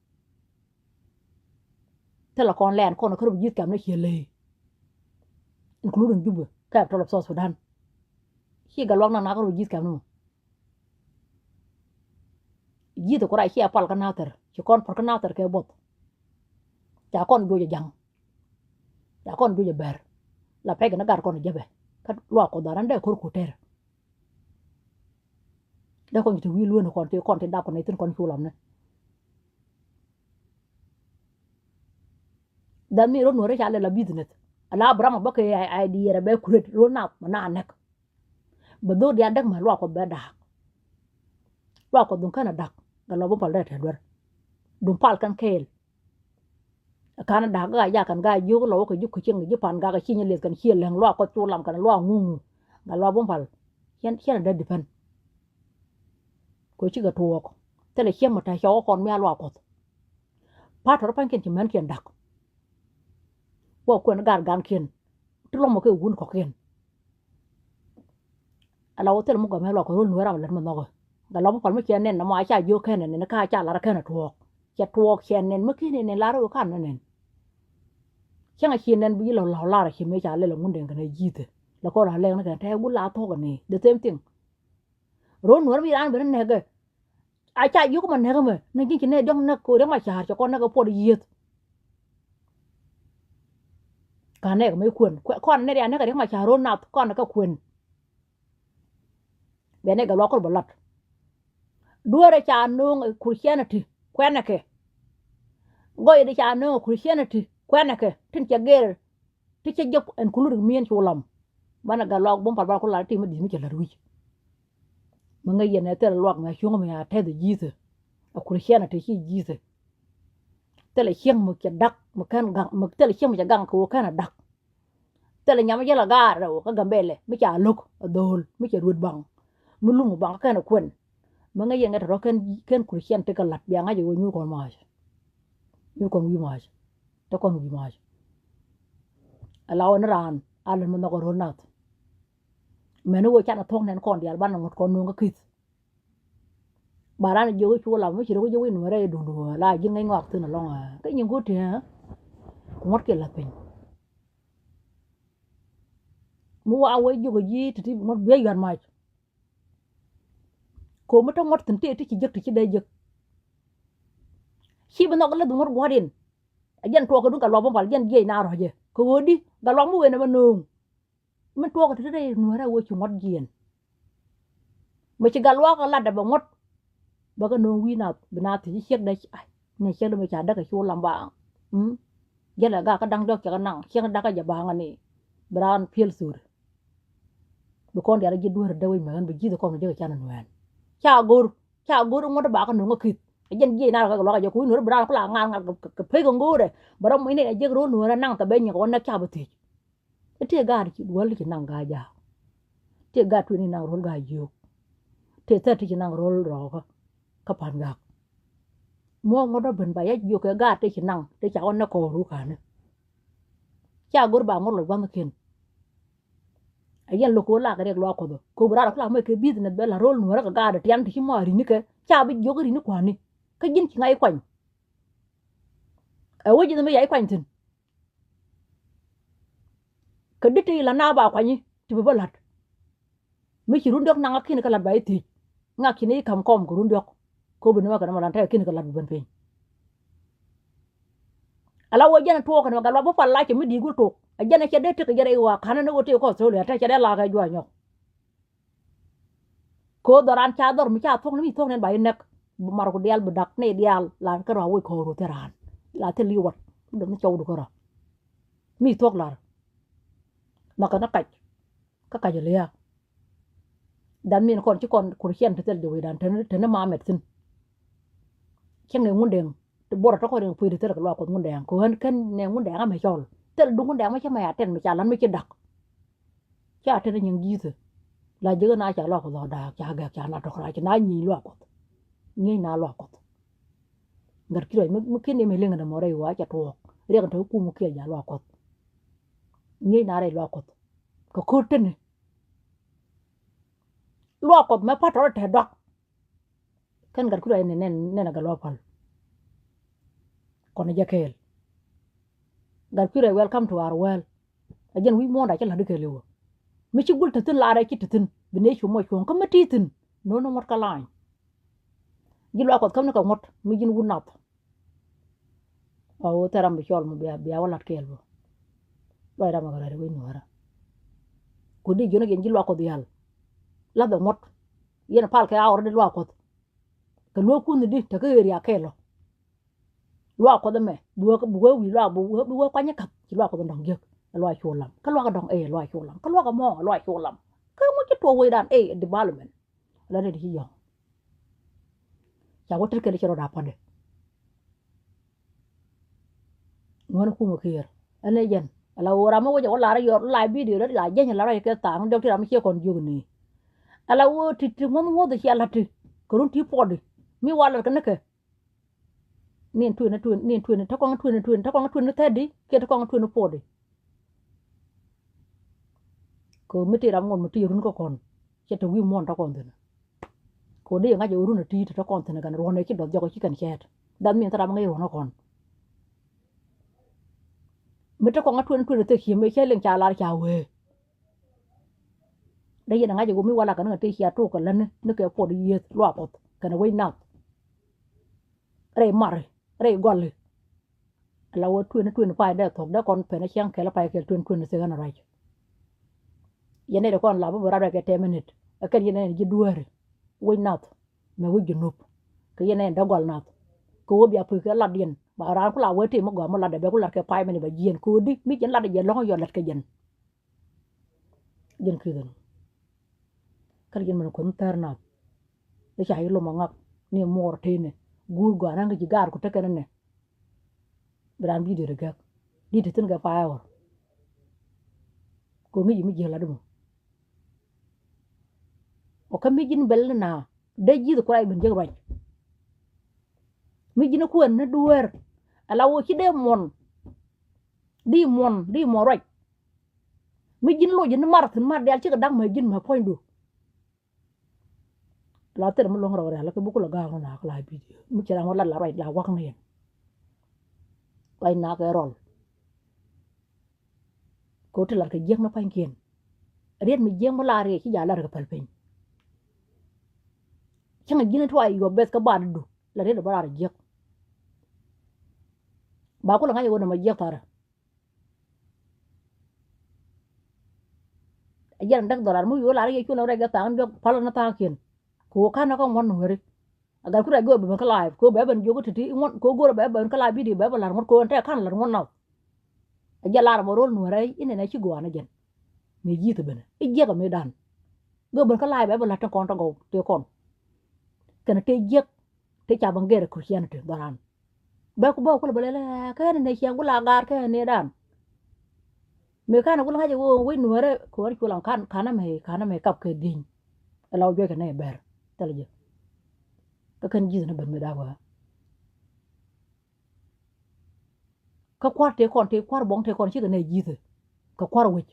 Thilɛ kɔn lɛn kɔn kärɔ bi ji̱th kɛm ni ciɛ ley. Including Juba, capital of South Sudan. Ci gat luak nanak kärɔ bi ji̱th kɛm ni mɔ. Ji̱th ku ray ciɛ pal kä nathɛr, ci kɔn pal kä nathɛr kɛ buɔth. Ca kɔn juɔc a ja̱ŋ. Ca kɔn juɔc a bɛr. La pɛc kɛ ni gat kɔn a jäpɛ. Kä luak Kuɔth dharan dee ko̱r ku tɛr. Dee kɔn ti wi̱i̱ lueeni kɔn ti kɔn ti dap kɔn ithin kɔn cu lamni. That mean ro̱ nuɔ̱ɔ̱ri ca lɛ la business. Ala Abraham bä kɛ idea rɛ bɛ kuret ro̱ nath mɛ na nɛk. Bɛ dho̱r diaal däk mɛ luak Kuɔth bɛ da̱a̱k. Luak Kuɔth duŋ kɛn a da̱k. Gat luak bä pal dee tɛt duer. Duŋ pal kɛn kɛɛl. Kan da̱k gaa jakan gaa jiök lɔ wä kɛ ji̱ kucieŋ kɛ ji̱ pan gak kɛ ci nyɛ lieth kɛn ciɛ lɛŋ luaak Kuɔth cu lam kɛn luaak ŋuŋu. Gat luaak bum pal. Ciɛn, ciɛn a dee depend. Kɛ cikɛ tuɔɔk. Thilɛ ciɛm mi ta̱ cɔwä kɔn mi a luaak Kuɔth. Pa̱a̱t tɔ̱ rɔ pa̱nykiɛn ci mɛnkiɛn da̱k. Wä kuɛn gaat gankiɛn. Ti lɔmɔ kɛ wun kɔkiɛn. Ala wä thil mi gɔmɛ luak kɛ ro̱l nueer ram lät mi nhɔkä. Gat luak mi pal mi cɛ nɛn nɔmɔ a ca jiök kɛn nɛn kä a ca lar kɛn a tuɔɔk. Cɛ tuɔɔk cɛ nɛn mi ken nɛn lar wä kan nɛn. Cäŋ a ci nɛn bi lɔ lɔ lar ci mëë ca lɛl a ŋun den kɛn a ji̱thɛ. Lɛ kɔn la lɛk ni kɛn tɛ wun la thuɔk ni the same thing. Ro̱l nueer mi ran ben nɛkɛ. A ca yuk ma nɛk mɛ ni ji̱n ci nɛ diɔ̱ŋ nɛk ko Riɛk Macar cɛ kɔn nɛk kɛ puɔt yieth. Ka nɛk mɛ kuën kɔn nɛ ria nɛk kɛ Riɛk Macar ro̱l nath kɔn kɛ kuën. Bɛ nɛk kɛ luak kor bɛ lat. Dueerɛ ca no̱o̱ŋ Christianity kuɛnɛ kɛ. Gɔyɛ di ca no̱o̱ŋ Christianity kuɛnɛ kɛ tin cɛ gɛr. Ti cɛ jek including mi ɛn cu lam. Banɛ gat luak bum pal banɛ ku lat ti mi di̱t mi cɛ la̱t wi̱c. Mi ŋäc yɛn ɛ thilɛ luak mi a cuŋ mi a tɛth ji̱thɛ. A Christianity ci ji̱thɛ. Thilɛ cieŋ mi cɛ dak mi kɛn gaŋ mi thilɛ cieŋ mi cɛ gaŋ kɛ wä kɛn a dak. Thilɛ nyam mi jɛ la gaar rɛw kä Gambɛlɛ mi ca lo̱k a dho̱o̱l mi cɛ ruet baŋ. Mi luŋ baŋ kä kɛn a kuɛn. Mi ŋäc yɛn ɛ tɛ rɔ kɛn kɛn Christian ti kɛ la̱t bia ŋa̱c ɛ wä nyuur kɔn ma̱a̱c. Nyuur kɔn wi̱i̱ ma̱a̱c. Te kɔn wi̱i̱ ma̱a̱c. Ala wä ni raan a lät mi nhɔk a ro̱l nath. Mɛn wä canɛ thuɔ̱k nɛn kɔn diaal banɛ ŋuɔ̱t kɔn nuɔ̱ŋ kä ki̱th. Ba raan jiök i̱ cu lam mi ci rɔ wi̱c i̱ wi̱c nuɔ̱ɔ̱rɛ i̱ duŋdu la ji̱n ŋäc ŋɔak thi̱n alɔŋ kä nyin go̱o̱r ti̱. Ku ŋuɔ̱t kiɛ la̱th piny. Mi wa wä jiök ji̱ ti̱ti̱ ŋuɔ̱t biɛ yuat mac. Ko̱mi te ŋuɔ̱t thi̱n tëë ti ci jek ti ci dee jek. Ci bi nhɔk läth ŋuɔ̱t gua̱diɛn. A jɛn tuɔɔk kɛ duŋ gat luak bä pal jɛn jiɛc na rɔ̱cɛ kɛ ɣöö di gat luak mi wen ɛmɛ nööŋ. Min tuɔɔk kɛ ti te nuäärä wee ci ŋuɔ̱t jiɛn. Mɛ ci gat luak kɛ lat dɛ bɛ ŋuɔ̱t. Bɛ kɛ nööŋ wi̱i̱ nath bi na thiec ci ciek dee ai ni ciek dee mɛ ca däk kɛ cu lam ba. Jɛn lɛ gak kä da̱ŋ diɔ̱k cɛ kɛ naŋ ciek ni da̱k kä jɛ ba̱a̱ŋ ani. Bi raan piël thur. Bi kɔn diaal ji̱ dueer dee wec mɛ ɣän bi ji̱th kɔn mi jek kɛ can nuɛɛn. Ca go̱r ca go̱r ŋuɔ̱t ba kɛ no̱ŋ kä ki̱th. Ɛ jɛn jiɛc na rɔ kɛ luak kɛ jɛ ku wi̱i̱ nuɔ̱t bi raan kula ŋa̱a̱n ŋa̱a̱n kɛ pek kɛ ŋo̱o̱rɛ. Bɛ rɔ muc ni ɛ jek ro̱o̱l nuɔ̱ɔ̱rɛ naŋ thɛ bɛ nyɛk wä näk ca bi thiec. Ɛ tëë gaat ci duɔ̱l ci naŋ gaa jaak. Tëë gaat tueni naŋ ro̱o̱l gaa jiök. Tëë thɛr ti ci naŋ ro̱o̱l rɔɔkä. Kä pa̱n gak. Muɔ̱ɔ̱ŋ ŋuɔ̱t dɔ ben ba ya jiök kɛ gaat tëë ci naŋ tëë ca wä näk kɔɔru ka̱ni. Ca go̱r ba ŋuɔ̱t lɔ gua̱nh ken. A yɛn lo̱k kɛ wä lak kɛ riɛk luaak Kuɔth ɔ kɛ wä bi raar ɔ kɛ lak mɛ kɛ business bɛ la ro̱l nuɔ̱ɔ̱rä kɛ gaat ɔ tian ti ci mɔ a ri̱ni kɛ ca bi jiök ri̱ni kua̱ni. Kä ji̱n ci ŋa̱c kuany. Ɛ wec ji̱n mɛ yac kuany thi̱n. Kɛ dit ti la na ba kuanyi ti bi bä la̱t. Mi ci run diɔ̱k naŋ a ki̱n kä la̱t ba i̱ thiec. Ŋak ci ni i̱ ka̱m kɔm kɛ run diɔ̱k. Ko̱ bi ni wä kɛn mɔ la̱t tekɛ ki̱n kä la̱t bi ben piny. Ala wä jɛn tuɔɔk kɛn mɛ gat luak bä pal la cɛ mi di̱i̱t wä tok. A jɛn a cɛ dee tekɛ jɛ rɛy wa ka̱nä ni wä tëë kä Australia te cɛ dee la kɛ juac nyɔk. Ko̱ dhɔran ca dhɔr mi ca thuɔ̱k ni mi thuɔ̱k ni ba inɛk. Bi mar ku diaal bi dak ni diaal la kä rɔ a woc kɔɔru thil raan la thil liwat. Dɔ̱ŋ ni cɔwdu kä rɔ mi thuɔ̱k lar. Nhɔkɛ ni kac kä kac lia̱a̱. That mean kɔn ci kɔn kur ciɛn ti thil jɛ wecdan teni mamɛt thin. Cäŋ ɛ Ŋundɛŋ ti buɔrɛ tɔkɔ riŋ puc ti thil kɛ luaak Kuɔth Ŋundɛŋ kɛ ɣän kän nɛ Ŋundɛŋ amɛ cɔl. Thil du Ŋundɛŋ mɛ cä mɛ a tɛn mi ca lan mi ci dak. Ca tɛn nyiŋ ji̱thä. La ji̱ ɣän a ca luaak Kuɔth ɔ daak ca gɛk ca na tɔk rac na nyieny luaak Kuɔth. Nyieny na luaak Kuɔth. Gat ki̱ rɔy mi ki̱n ni mi liŋ ni mɔ rɛy wa ca tuɔɔk riɛk ni te kum kiɛ ja luaak Kuɔth. Nyieny na rɛy luaak Kuɔth. Kɛ ko̱r teni. Luaak Kuɔth mɛ patɔr tɛ dɔak. Kɛn gat kui̱ rɛy ni nɛn nɛn a gat luaak päl. Kɔn jɛ kɛɛl. Gat kui̱ rɛy welcome to our world. A jɛn wi̱c muɔ̱ɔ̱nda cä la̱t di kɛɛl iwä. Mi ci gul te thi̱n laarɛ ci te thi̱n bi nec cu muɔc cuɔ̱ŋ kä mi ti thi̱n. No̱o̱n ni ŋuɔ̱t kä laany. Ji̱ luaak Kuɔth käm ni kɛ ŋuɔ̱t mi ji̱n wut nath. A ɣöö thil ram bi cɔl mi bia bia wä la̱t kɛɛl bä. Luac ram a kɛ rɛ̈t wec nuäärä. Ku di jiön a jɛn ji̱ luaak Kuɔth yal. La̱th ɛ ŋuɔ̱t. Yɛn pal kɛ a ɣɔr di luaak Kuɔth. Kɛ luäk kun di te kä area kɛɛl ɔ. Luaak Kuɔth ɛmɛ bi wee bi wee wi̱i̱ luaak bi wee bi wee kuany i̱ ka̱th ci luaak Kuɔth in dɔ̱ŋ jiäk. Ɛ luaak cu lam kä luaak dɔ̱ŋ ɛ luaak cu lam kä luaak ɛmɔ ɛ luaak cu lam. Kä ŋuc ci tuɔɔk wecdan ɛ development. La rɛt ci yɔ̱ŋ. Ca wä tet kɛn ci rɔɔd a pändɛ. Ŋuän kumä kiɛɛr ɛn ɛ jɛn. Ala wä ram mi wä jɛ wä lar yɔr la video rɛt la jɛny la rɔy kɛ thaŋ dɔk ti ram mi ciɛ kɔn jiök ni. Ala wä ti ti ŋuɔ̱n ŋuɔ̱th cia la̱t ti kɛ run ti puɔdi mi wa la̱t kɛ ni kɛ. Niɛn twenty twenty niɛn twenty te kɔŋ twenty twenty te kɔŋ twenty thirty kiɛ te kɔŋ twenty forty. Kɛ mi ti ram ŋuɔ̱t mi ti run kä kɔn. Cɛ te wi̱i̱ muɔ̱ɔ̱n te kɔn thi̱n. Kɛ wä dee ŋa̱c ɛ run ɛ ti̱i̱t te kɔn thi̱n kɛn ruɔ̱n ɛ ci dɔth jɔk ɛ ci kɛn cɛɛt. That mean thil ram ŋäc ruɔ̱n ɛ kɔn. Mi te kɔŋ a twenty twenty thek cië mëë cä liŋ ca lar ca wee. Dee yɛn ɛ ŋa̱c ɛ wä mi wala kɛ ni ŋɛ tëë cia tok kɛ lätni ni kɛ puɔt yieth luaak Kuɔth kɛnɛ wec nath. Rɛy mari rɛy gɔli. Ala wä twenty twenty five dee thuɔ̱k dee kɔn pɛn ɛ ciaŋ kɛl ɛ pay kɛl twenty twenty six ɛn ɛ ruac. Yɛn nɛy ti kɔn lap bä bi rat ruac kɛ ten minute ɛ kɛn yɛn nɛy ji̱ dueeri. Wec nath mɛ wec Junub. Kɛ yɛn nɛy dee gɔl nath kɛ wä bia puc kɛ latdiɛn ba raan ku la wee tim mi gɔaa mi latdɛ bɛ ku lat kɛ five minute ba jiɛn kɛ wä di mi jiɛn latdɛ jɛ lɔ̱ŋ yɔ lat kɛ jɛn. Jɛn ki̱th ɛn kɛn jɛn mɛn kuänh thɛr nath. I̱ ca yi lom aŋak ni muɔɔr tënɛ guur gɔaa naŋ kɛ ji̱ gaat ku tekɛn ɛnɛ. Bi raan video ri gɛk di ti thi̱n kɛ five hour. Kɛ ŋi̱c mi ji̱ lat mɔ. Ɔ kä mi ji̱n bɛl ni na dee ji̱th kuray ben jek ruac. Mi ji̱n kuɛn ni dueer ala wä ci dee muɔn. Di muɔn di muɔn ruac. Mi ji̱n loc ni mar thi̱n mar dial cikɛ da̱ŋ mɛ ji̱n mɛ puɔ̱nydu. La thil mi luäŋ rɔk rial kɛ buk la gaak la la video mi ci ram wä lat la ruac la wak ni yɛn. Ruac na kɛ rɔl. Kɛ wä ti lat kɛ jiäk ni pa̱nykiɛn. Riet mi jiäk mi la riɛc ci ja lat kɛ päl piny. Cäŋ ji̱n tuay yuɔp beth kä bat du la riet bä lar jiäk. Ba kulɛ ŋa̱c wä ni ma jiäk tharä. Jɛn däk dhɔran mi wi̱i̱ wä lar yɛ cuɔl rɛc kɛ tha̱a̱ŋ diɔk pal ni tha̱a̱ŋ kiɛn. Kɛ wä ka̱n ni kä ŋuɔ̱n nueeri. A gat ku rɛc go̱o̱r ben kä live kɛ wä bɛ ben jiök ti̱ti̱ ŋuɔ̱n kɛ wä go̱o̱r bɛ ben kä live video bɛ ben lar ŋuɔ̱t kɛ wä ɛn tɛk ka̱n lar ŋuɔ̱n nath. A jɛ lar mɔ ro̱l nueeri inɛnɛ ci gɔaa ni jɛn. Mi ji̱th ben i̱ jiäk a mi dan. Go̱o̱r ben kä live bɛ ben lar tin kɔn tɔ gɔw tëë kɔn. Kɛn tëë jiäk tëë ca ben gɛr ɛ Christianity dhɔran. Bɛ ku bä kulɛ bä lɛlɛ kɛ ni ne ciɛŋ ku la gar kɛ ni dan. Mi kan ku la ŋa̱c ɛ wee wec nuɛrɛ kɛ wä ni cu la kan kan mɛ kan mɛ kap kɛ dieny. Ɛ la wä juɔc kɛ nɛ bɛr thilɛ jɛ. Kä kɛn ji̱th ni ben mi dak wä. Kä kua̱r tëë kɔn tëë kua̱r buɔ̱ŋ tëë kɔn cikɛ nɛ ji̱th kɛ kua̱r wec.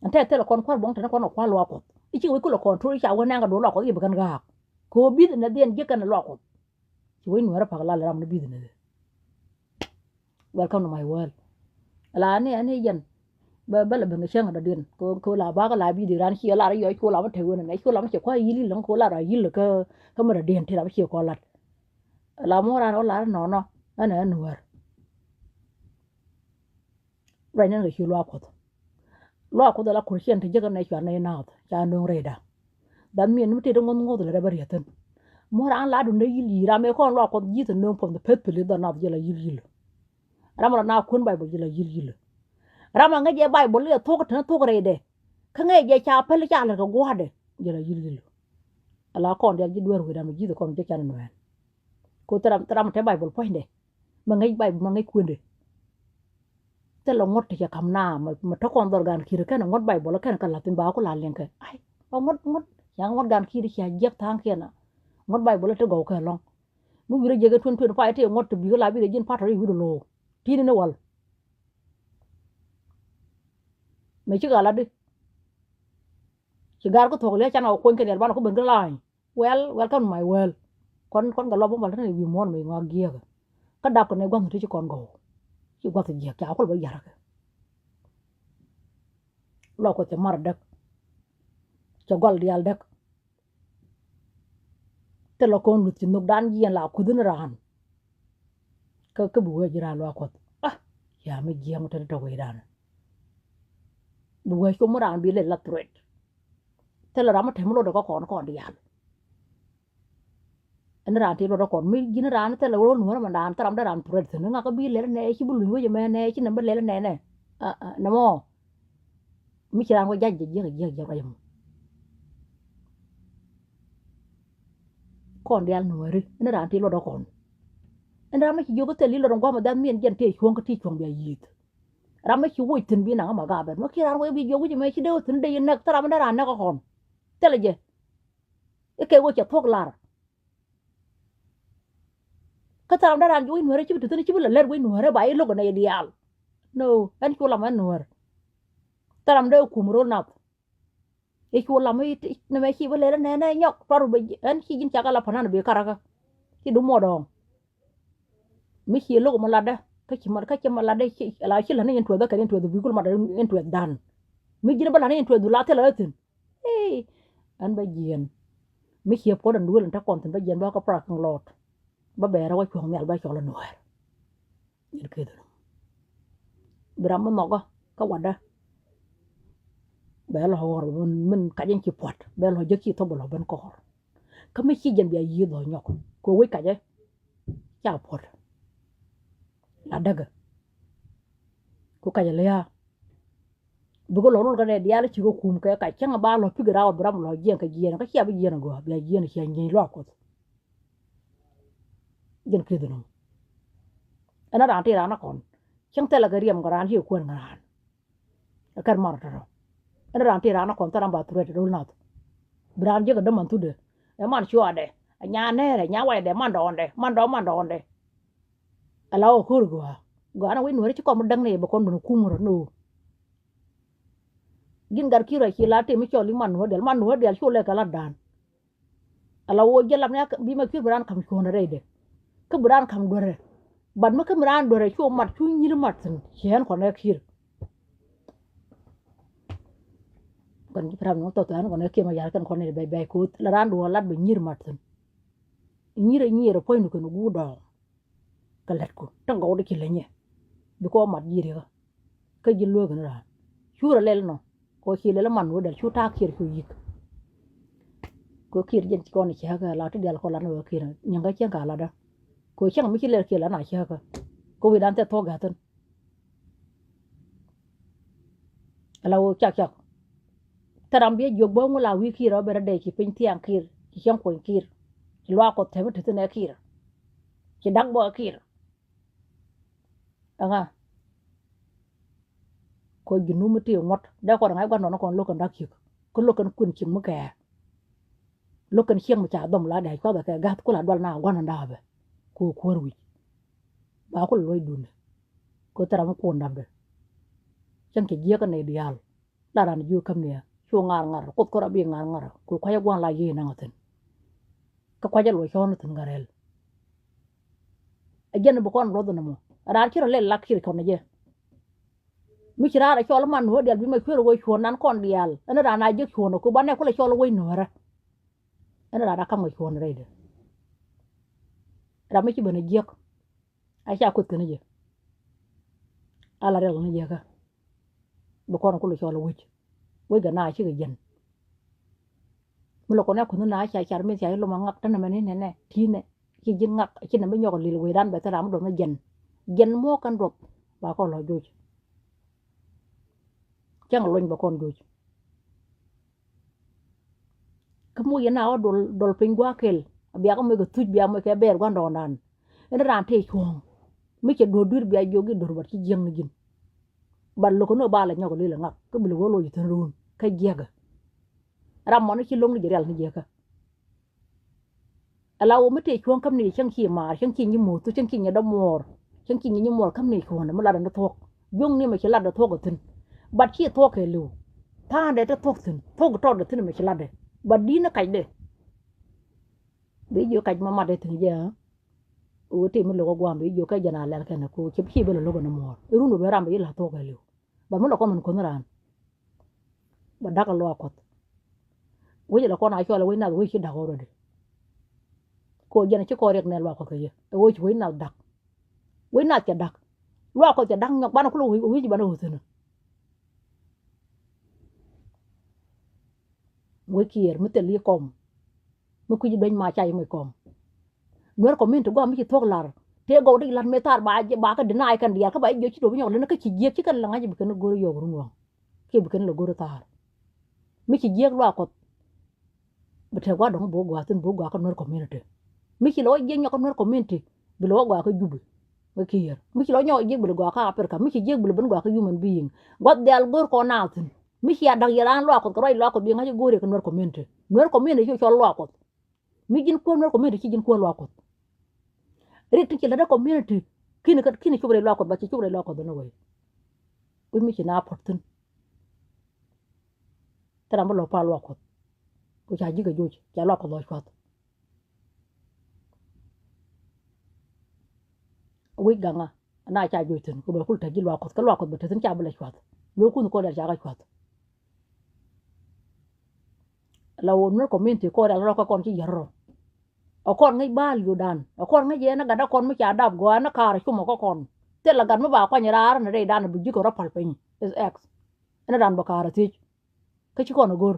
Ɛn tɛth thilɛ kɔn kua̱r buɔ̱ŋ tɛn kɔn kɛ kua̱r luaak Kuɔth i̱ cikɛ wec kulɛ control i̱ ca wä nɛŋ kɛ duɔl luaak Kuɔth i̱ bi kɛn gaak. Kɛ wä business diɛn jiäk kɛn luaak Kuɔth. Ci wec nuɛrä pak lal ram ni business. Welcome to my world. Ala ni ani jɛn. Bɛ bɛ la ben kɛ cäŋ dɔ̱diɛn kɛ la bak la video ran ci lar yɔc cu la bä te wen nɛ cu la bä ci kua yil yil lɔŋ cu la ra yil kä kä mɛ dɔ̱diɛn ti la bä ci kua lat. Ala mɔ ran ɔ lar nɔnɔ ɛn ɛn nuɛr. Ruac nɛn kɛ ci luaak Kuɔth. Luaak Kuɔth ala Christian ti jek nɛ cuan nɛ naath ca no̱o̱ŋ rɛyda. That mean mi tëë ti ŋuɔ̱th ŋuɔ̱th lɛ rɛ bä riɛthin. Muɔ̱r an la dun dee yil yi̱i̱ ram ëë kɔn luaak Kuɔth ji̱th no̱o̱ŋ from the first place dhɔ naath jɛ la yil yil. Ram rɔ na kuän Baibol jɛ la yil yil. Ram a ŋäc jɛ Baibol iɛ thuɔ̱k tɛn thuɔ̱k rɛydɛ. Kä ŋäc jɛ ca päl ca lät kɛ gua̱a̱dɛ. Jɛ la yil yil. Ala kɔn dial ji̱ duer wi̱i̱ ram ji̱ kɔn jɛ can nuɛɛn. Ko thil ram, thil ram te Baibol puɔ̱nydɛ. Mɛ ŋäc Baibol, mɛ ŋäc kuëndɛ. Thilɛ ŋuɔ̱t ti cɛ ka̱m na mɛ, mɛ te kɔn dhɔr gan ki̱i̱r kɛn ŋuɔ̱t Baibol kɛn kɛ la̱th in ba ku la liɛŋ kɛ. Ai, ba ŋuɔ̱t, ŋuɔ̱t, ca ŋuɔ̱t gan ki̱i̱r cia jiɛk tha̱a̱ŋ kiɛn. Ŋuɔ̱t Baibol te gɔw kɛ lɔ̱ŋ. Mi wi̱rɛ jiɛk in twenty twenty-five ti ŋuɔ̱t ti bi̱i̱ la bi rɛ ji̱n pa̱t rɔ i̱ wi̱r lo̱o̱. Ti̱i̱ni ni wal. Mɛ cikɛ ala di. Ci gar kä thuɔ̱k lia̱a̱ can a kuɔny kɛ nhial banɛ ku ben kä la̱a̱ny. Well, welcome to my world. Kɔn, kɔn kɛ lɔp bä mal tini wi̱i̱ muɔ̱ɔ̱n mi ŋɔak giɛɛkä. Kä dap kɛ nɛ gua̱th ti ci kɔn gɔw. Ci gua̱th jiɛɛk ca kul bä ya̱rä kɛ. Lɔ kuɔth cɛ mar däk. Cɛ gɔl diaal däk. Thilɛ kɔn luth ci nhökdan jiɛn la kuth ni raan. Kä, kä bi wee ji̱ raan luaak kuɔth. Ah, ya mi jiɛɛŋ te ni tɔk wecdan. Bi wee com mi raan bi lɛl la threat. Thilɛ ram mi tɛm luɔt kä kɔn kɔn diaal. Ɛn raan ti luɔt kä kɔn mi ji̱n raan thilɛ ro̱l nuɔ̱ɔ̱r mɛndan thilɛ ram dee raan threat thi̱n ŋakä bi lɛl nɛ ci bi luny wec mɛ nɛ ci nɛm bi lɛl nɛ nɛ. Ah, ah, nɛmɔ. Mi ci raan wä jac jɛ jiäk jiäk jiäk ruac ɛmɔ. Kɔn diaal nuääri ɛn raan ti luɔt ɔ kɔn. Ɛn raan mi ci jiök kä thil i̱ luɔt ɛn gua̱a̱m ɛ dhath mi ɛn jɛn tëë cuɔ̱ŋ kä ti cuɔ̱ŋ bia yi̱i̱th. Ram mi ci woc thi̱n bi naŋ ɛmɔ gaabɛn mɛ kiɛ raan wä bi jiök wi̱c ɛmɛ ci dee wä thi̱n dee yi nɛk thil ram ɛn dee raan nɛk ɔ kɔn. Thilɛ jɛ. I̱ kɛ wä cɛ thuɔ̱k lar. Kä tharam dee raan ji̱ wec nuäärä ci bi te thi̱n ci bi la lɛr wec nuäärä ba i̱ lo̱k ɛnɛ i̱ diaal. No, ɛn cu lam ɛn nuäär. Tharam dee kum ro̱l nath. I̱ cu lam i̱ nɛmɛ ci bi lɛl ɛnɛ ɛnɛ nyɔk tuar bi ɛn ci ji̱n cakɛ la pa̱nan bi karakä. Ci du muɔdɔɔŋ. Mi ci lo̱k mɔ latdä kä ci mɔ kä ci mɔ latdä ci la ci la̱t ni in tuɛth bä kɛn in tuɛth bi kul mat in tuɛth dan. Mi ji̱n bä la̱t ni in tuɛth du la thilɛ ɣä thi̱n. Ii, ɛn bä jiɛn. Mi ciɛ puɔ̱t ɛn duël ɛn te kɔn thi̱n bä jiɛn bä kä parking lot. Bä bɛɛrɛ wä cuɔ̱ŋ nhial bä cɔl ɛ nuäär. Jiɛn keth ɛn. Bi ram mi nhɔkä kä watdä. Bɛ lɔ ɣɔr min, min kac in ci puɔ̱t bɛ lɔ jek ci thop bɛ lɔ ben kɔɔr. Kä mi ci jiɛn bia yiëë dhɔ nyɔk kɛ wec kacɛ. Ca puɔ̱t. La däkɛ. Ku kacɛ lia̱a̱. Bikɛ lɔ rol kɛ nɛ diaal cikɛ kum kɛ kac cäŋ ba lɔ pik raw bi ram lɔ jiɛn kɛ jiɛn kä cia bi jiɛn agɔaa bia jiɛn cia nyieeny luaak kuɔth. Jiɛn keth nɔm. Ɛn a raan ti raan a kɔn cäŋ thilɛ kɛ riɛm kɛ raan ci kuɛn kɛ raan. Ɛ kɛn mar tɔtɔ ɛn a raan ti raan a kɔn thil ram ba thurɛt rol nath. Bi raan jiäk ɛ däman thudɛ ɛ man cuaadɛ ɛ nya nɛɛrɛ nya wacdɛ man dɔɔndɛ man dɔɔ man dɔɔndɛ. Ala ɣä ko̱r gɔaa gɔaa na wi̱c nuɔ̱ɔ̱ri ci kɔm däŋ ni bɛ kɔn ben kum rɔ ni ɣöö. Ji̱n gat ki̱i̱r a ci la tëë mi cɔl i̱ man nuɔ̱ɔ̱r dial man nuɔ̱ɔ̱r dial cu lɛk kɛ lat dan. Ala ɣöö jɛ lam ni bi mɛ ki̱i̱r bi raan ka̱m cuɔ̱ɔ̱ndɛ rɛydɛ. Kä bi raan ka̱m duerɛ. Bat mi kä mi raan duerɛ cu mat cu nyi̱r mat thi̱n ciɛ ɛn kɔn ɛ ki̱i̱r. Kɔn ji̱ pram ni ŋuɔ̱t thɔth ɛn kɔn ɛ kiɛm a yar kɛn kɔn ɛ bɛc bɛc ko̱o̱th la raan duɔ̱ɔ̱r lat bɛ nyi̱r mat thi̱n. Nyi̱r ɛ nyi̱r ɛ puɔ̱nydu kɛn guur dɔɔŋ. Kɛ lɛtku tin gɔw di ci lenyɛ. Bi kɔ mat ji̱ rikä kä ji̱ lueek ni raan. Cu rɔ lɛl nɔ kɔ ci lɛl man wä dɛl cu ta̱a̱ kiɛr cu yi̱k. Kɔ kiɛr jɛn ci kɔn cäkä la ti dial kɔ lan wä kiɛr nyiŋ kä cäŋ ka latdä. Kɔ cäŋ mi ci lɛl kiɛr lan a cäkä kɔ wi̱dan thɛ thuɔ̱k ga̱thin. Ala wä cak cak. Thɛ ram biɛ jiök bä ŋu la wi̱i̱ ki̱i̱r ɔ ben rɔ dee ci piny thiaŋ ki̱i̱r ci cäŋ kuɔny ki̱i̱r. Ci luaak kɔ thɛmä ti thi̱n ɛ ki̱i̱r. Ci da̱k bä ɛ ki̱i̱r. Ɛŋa. Kɔ ji̱ nu mi ti ŋuɔ̱t dee kɔn ŋa̱c gua̱n nɔn kɔn lo̱k kɛn da̱k ciek kä lo̱k kɛn kuën ciek mi kɛɛ. Lo̱k kɛn ciek mi ca dhɔm la dee cuathɛ kɛ ga̱th kula dual na gua̱n nɔn da̱a̱bɛ. Kɔ kuäär wi̱c. Ba kula luɔc duundɛ. Kɔ thɛ ram mi kuɔn dapdɛ. Cäŋ cɛ jiäkä nɛy diaal. La ran jiök käm niɛ cu ŋa̱r ŋa̱r kuoth kärɔ bi ŋa̱r ŋa̱r ku kua̱cä gua̱n la yiëë naŋ thi̱n. Kä kua̱cä luɔc cɔ̱ɔ̱n thi̱n kɛ rɛl. Ɛ jɛn bi kɔn luɔth ni mɔ ran ci rɔ lɛl lak cir cɔn ni jɛ. Mi ci raan rɔ cɔl man nuɔ̱ɔ̱r diaal bi mɛ cuer wec cuɔ̱ɔ̱n nan kɔn diaal ɛn raan a jiäk cuɔ̱ɔ̱n ku banɛ kulɛ cɔl wec nuɔ̱ɔ̱rä. Ɛn raan a ka̱m kɛ cuɔ̱ɔ̱n rɛydɛ. Ram mi ci ben a jiäk. A ca kueth kɛn jɛ. A la riɛl ni jɛ kä. Bi kɔn kul cɔl wec. Wec gɛ na cikɛ jɛn. Mi lɔ kɔn ya kueth ni na ca car mi ca ilom a ŋak tɛn mɛn ni nɛnɛ ti nɛ ci ji̱n ŋak ci nɛ bi nyɔk lil wec ran bɛ thil ram mi duɔth ni jɛn. Jɛn muɔk kɛn duɔth ba kɔn lɔ joc. Cäŋ luny bɛ kɔn joc. Kä moc yɛn na ɣä dol, dol piny gua̱a̱th kɛl. A bia kä moc kɛ thuc, bia moc kɛ bɛɛr gua̱ndɔɔŋdan. Ɛn raan tëë cuɔ̱ɔ̱ŋ. Mi cɛ duɔ̱ɔ̱r dui̱r bia jiök i̱ duɔ̱ɔ̱r bat ci jiäkni ji̱n. Bat lo̱k kɛ ni ɣä bal ɛ nyɔk ɛ lil ɛ ŋak. Kä bi lo̱k ɣä loc ɛ thi̱n ruun. Kä jiäkä. Ram mɔni ci lo̱ŋ ni jɛ rial ni jiäkä. Ala wä mi tëë cuɔ̱ɔ̱ŋ käm ni cäŋ ci maar, cäŋ ci nyi moth, cäŋ ci nyi dämuɔɔr, cäŋ ci nyi nyi muɔɔr käm ni cuɔ̱ɔ̱ŋdɛ mi latdɛ ni thuɔ̱k. Juɔ̱ŋni mɛ ci latdɛ thuɔ̱k ɛ thi̱n. Bat ci thuɔ̱k kɛ li̱w. Tha̱a̱ŋdɛ te thuɔ̱k thi̱n, thuɔ̱k tɔtdɛ thi̱n mɛ ci latdɛ. Bat di̱t ni kacdɛ. Bi jiök kac ma matdɛ thi̱n jɛ, ɣä. Ɣöö tëë mi lo̱k ɛ gua̱a̱m bi jiök kɛ jɛn a lɛl kɛn ɛ ko̱o̱r, ci bi ci ben lɛ lo̱k ɛ ni muɔ̱ɔ̱r. Irun wä ben ram bi ci la̱th thuɔ̱k kɛ li̱w. Bat mi lɔ kɔn min kuänh raan. Bɛ da̱k ɛ luaak Kuɔth. Wec lɛ kɔn a cɔl ɛ wec nath wec ci da̱k already. Kɛ ɣöö jɛn ci kɔn riɛk nɛ luaak Kuɔth kɛ yɛ. Ɛ wec ci wec nath da̱k. Wec nath cɛ da̱k. Luaak Kuɔth cɛ da̱k nyɔk banɛ kulɛ wec, wec banɛ wec thi̱n. Wec kiɛɛr mi thil yi kɔm. Mi kui̱ci dueny ma ca yi ŋuc kɔm. Nuɛr community guam mi ci thuɔ̱k lar. Tëë gɔw dee lat mëë thar ba, ba kä deny kɛn diaal kä ba jiɛ jiök ci duɔ̱p nyɔk leni kä ci jiäk ci kɛn lɛ ŋa̱c bi kɛn go̱r yɔk run waŋ. Kiɛ bi kɛn lɛ go̱r thar. Mi ci jiäk luaak Kuɔth. Bi te gua̱a̱r dɔ̱ŋ bi wä gɔaa thi̱n bi wä gɔaa kä Nuer community. Mi ci lɛ wä jiäk nyɔk kä Nuer community bi lɛ wä gɔaa kä Jubi. Wä kiɛɛr. Mi ci lɛ wä nyɔk jiäk bi lɛ gɔaa kä Africa. Mi ci jiäk bi lɛ ben gɔaa kä human being. Gua̱th diaal go̱r kɔn naath thi̱n. Mi ci a da̱k yɛ raan luaak Kuɔth kɛ ruac luaak Kuɔth bi ŋa̱c go̱r yɛ kä Nuer community. Nuer community ci cɔl luaak Kuɔth. Mi ji̱n kuäär Nuer community ci ji̱n kuäär luaak Kuɔth. Rik tin ci la̱t ɛ community. Ki̱ni kä, ki̱ni cop rɛy luaak Kuɔth ba ci cop rɛy luaak Kuɔth ɛn wee. Wi̱c mi ci na puɔ̱t thi̱n. Thil ram bi lɔ pa̱a̱l luaak Kuɔth. Ku ca ji̱ kɛ joc ca luaak Kuɔth lɔ cua̱th. Wi̱c gaŋa. Na ca juɔc thi̱n ku bɛ kul te ji̱ luaak Kuɔth kä luaak Kuɔth bɛ te thi̱n ca bi lɛ cua̱th. Lueekun kɔn dɛr ca kɛ cua̱th. La wä Nuer community kɔn rial rɔ kä kɔn ci yär rɔ. Ɛ kɔn ŋäc ba̱a̱l yo̱dan ɛ kɔn ŋäc yɛn ɛ gat ɛ kɔn mi ca dap gɔaa ni kaar cum ɛ kä kɔn. Thil ɛ gat mi ba kuany raar ni rɛydan bi ji̱ kɛ rɔ pal piny. Is X. Ɛn ɛ dan bɛ kaar ɛ thiec. Kä ci kɔn a go̱r.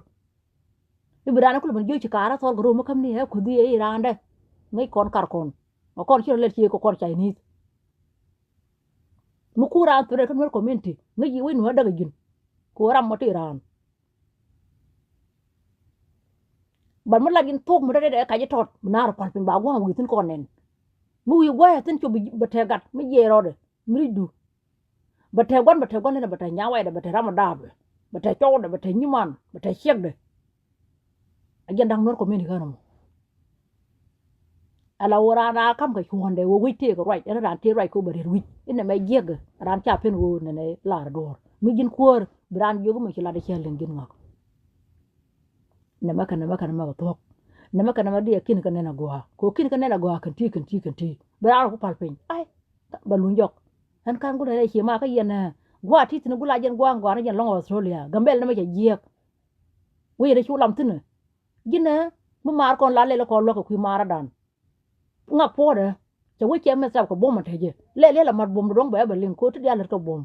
I̱ bi raan kulɛ ben jiök ci kaarä thɔl kɛ ro̱o̱m mi käm ni ɛ kuthi ɛ i̱ raandɛ. Ŋäc kɔn kar kɔn. Ɛ kɔn ci rɔ lɛt cie kɛ kɔn Chinese. Mi ku raan thurɛ kä Nuer community ŋäc yi wec nuɔ̱ɔ̱r däk ɛ ji̱n. Ku ram mɔ ti raan. Ban mi lat in thok mi rɛt rɛt ɛ kac itɔt mi naar pal piny ba gua̱a̱m wi̱i̱ thi̱n kɔn nɛn. Mi wi̱i̱ gua̱a̱ thi̱n cop bɛ tɛk gat mi jiɛɛr rɔɔdɛ mi ri̱cdu. Bɛ tɛk gua̱n bɛ tɛk gua̱n lɛn bɛ tɛk nyawaydɛ bɛ tɛk ram daapdɛ bɛ tɛk cɔwdɛ bɛ tɛk nyiman bɛ tɛk ciɛkdɛ. A jiɛn da̱ŋ Nuer community kän ɛmɔ. Ala wä raan a ka̱m kɛ cuɔ̱ɔ̱ŋdɛ wä wec tëëk ruac ɛn raan tëëk ruac kɛ wä bɛ riet wi̱c inɛ mɛ jiɛkɛ raan ca pen wä nɛnɛ lar duɔ̱ɔ̱r mi ji̱n kuäär bi raan jiök mi ci lat i̱ cä liŋ ji̱n ŋɔak. Nɛmɛ kɛ nɛmɛ kɛ nɛmɛ kɛ thuɔ̱k. Nɛmɛ kɛ nɛmɛ diɛ ki̱n kɛ nɛn agɔaa kɛ ki̱n kɛ nɛn agɔaa kɛn ti kɛn ti kɛn ti bɛ raan rɔ ku pal piny ai. Bɛ luny jɔk ɛn ka̱n gulɛ rɛy cie ma kä yɛn ɛ gua̱a̱ ti thi̱n gulɛ a jɛn gua̱a̱ ni jɛn lɔŋ Australia Gambɛl nɛmɛ cɛ jiɛk. Wec rɛ cu lam thi̱n ɛ ji̱n ɛ mi maar kɔn la lɛl kɔn luäk kɛ kui̱ maarä dan. Ŋak puɔ̱ɔ̱dɛ cɛ wec cɛ mɛth rap kɛ buɔ̱m ɛ tɛcɛ lɛl yɛl ɛ mat buɔ̱m duɔ̱ŋ bɛ ɛ bɛ liŋ ko̱ ti diaal lät kɛ buɔ̱m.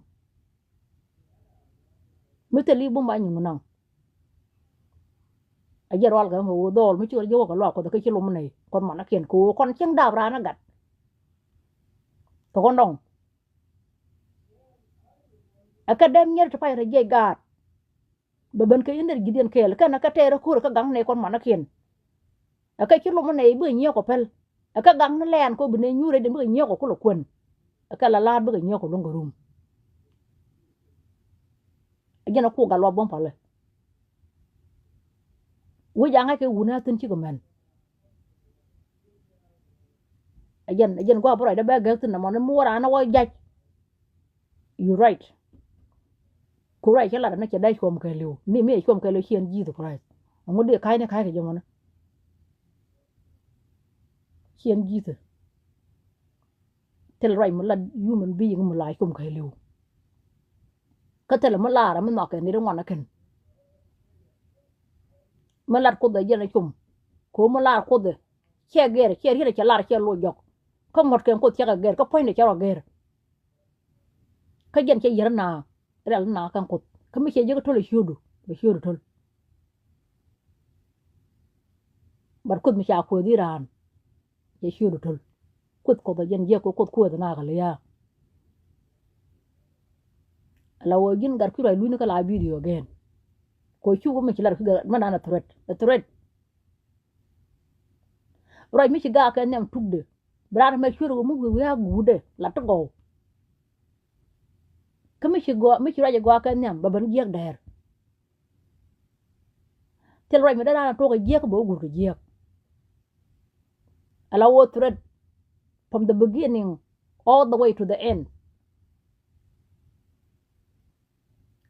Mi thil i̱ bum ba nyiŋ naŋ. A jiɛ rual kɛ mɛ wee dhɔɔl mi ci kɛ jiɛ wä kɛ luaak Kuɔth kɛ ci lom nɛy kɔn manakiɛn kɛ wee kɔn cieŋ daap raan ɛ gat. Kɛ kɔn dɔŋ. Ɛ kɛ dɛm nyier ti pay rɛ jiɛc gaat. Bɛ ben kɛ in der ji̱diɛn kɛɛl kɛn ɛ kɛ tɛɛr ɛ ko̱r ɛ kɛ gaŋ nɛy kɔn manakiɛn. Ɛ kɛ ci lom nɛy bikɛ nyiee kɔ pɛl. Ɛ kɛ gaŋ ni lɛɛn kɔ bi nɛy nyuur rɛy den bikɛ nyiee kɔ kulɛ kuän. Ɛ kɛ la la̱a̱t bikɛ nyiee kɔ luäŋ kɛ rum. Ɛ jɛn ɛ kuɔk gat luaak buɔ̱m palä. Wec a ŋa̱c kɛ wun a thi̱n cikɛ mɛn. Ɛ jɛn ɛ jɛn gua̱a̱ bi ruacdä bɛ gɛk thi̱n ɛmɔ ni mi wä raan ni wä jac. You right. Ku ruac cä lat ɛn cɛ dee cuɔm kɛɛliw ni mi ɛ cuɔm kɛɛliw ciɛn Jesus Christ. Ɛŋu dee ka̱cni ka̱c kɛ jɛ mɔni. Ciɛn Jesus. Thil ruac mi lat human being mi la cuɔm kɛɛliw. Kä thilɛ mi laarä mi nhɔakɛ nit ŋuan ɛ kɛn. Mi lat Kuoth ɛ jiɛn ɛ cum. Ko̱ mi laar Kuoth ɛ ciɛ gɛr ciɛ riet ɛ cɛ lar ciɛ loc jɔk. Kä ŋuɔ̱t kɛn Kuoth ciɛ kɛ gɛr kä puɔ̱nydɛ cɛ rɔ gɛr. Kä jiɛn cɛ yier ɛ naa rial ɛ naa kɛn Kuoth kä mi cɛ jiäk ɛ to̱l ɛ ciötdu bɛ ciötdu to̱l. But Kuoth mi ca kuäth i̱ raan. Cɛ ciötdu to̱l. Kuoth Kuoth ɛ jɛn jiɛk kɛ Kuoth kuäth ɛ naa kɛ lia̱a̱. La wä ji̱n gat kui̱ ruac lunyni kä la video again. Kɛ cu wä mi ci lat kä gat mɛ nan ɛ threat ɛ threat. Ruac mi ci gak kɛ nhiam tukdɛ. Bi raan mɛ cuer wä mi wi̱i̱ wi̱i̱ a guutdɛ la ti gɔw. Kä mi ci gɔaa, mi ci ruac ɛ gɔaa kɛ nhiam bɛ ben jiäk dɛɛr. Thil ruac mi dee raan a tuɔk kɛ jiäk bɛ wä guur kɛ jiäk. Ala wä threat from the beginning all the way to the end.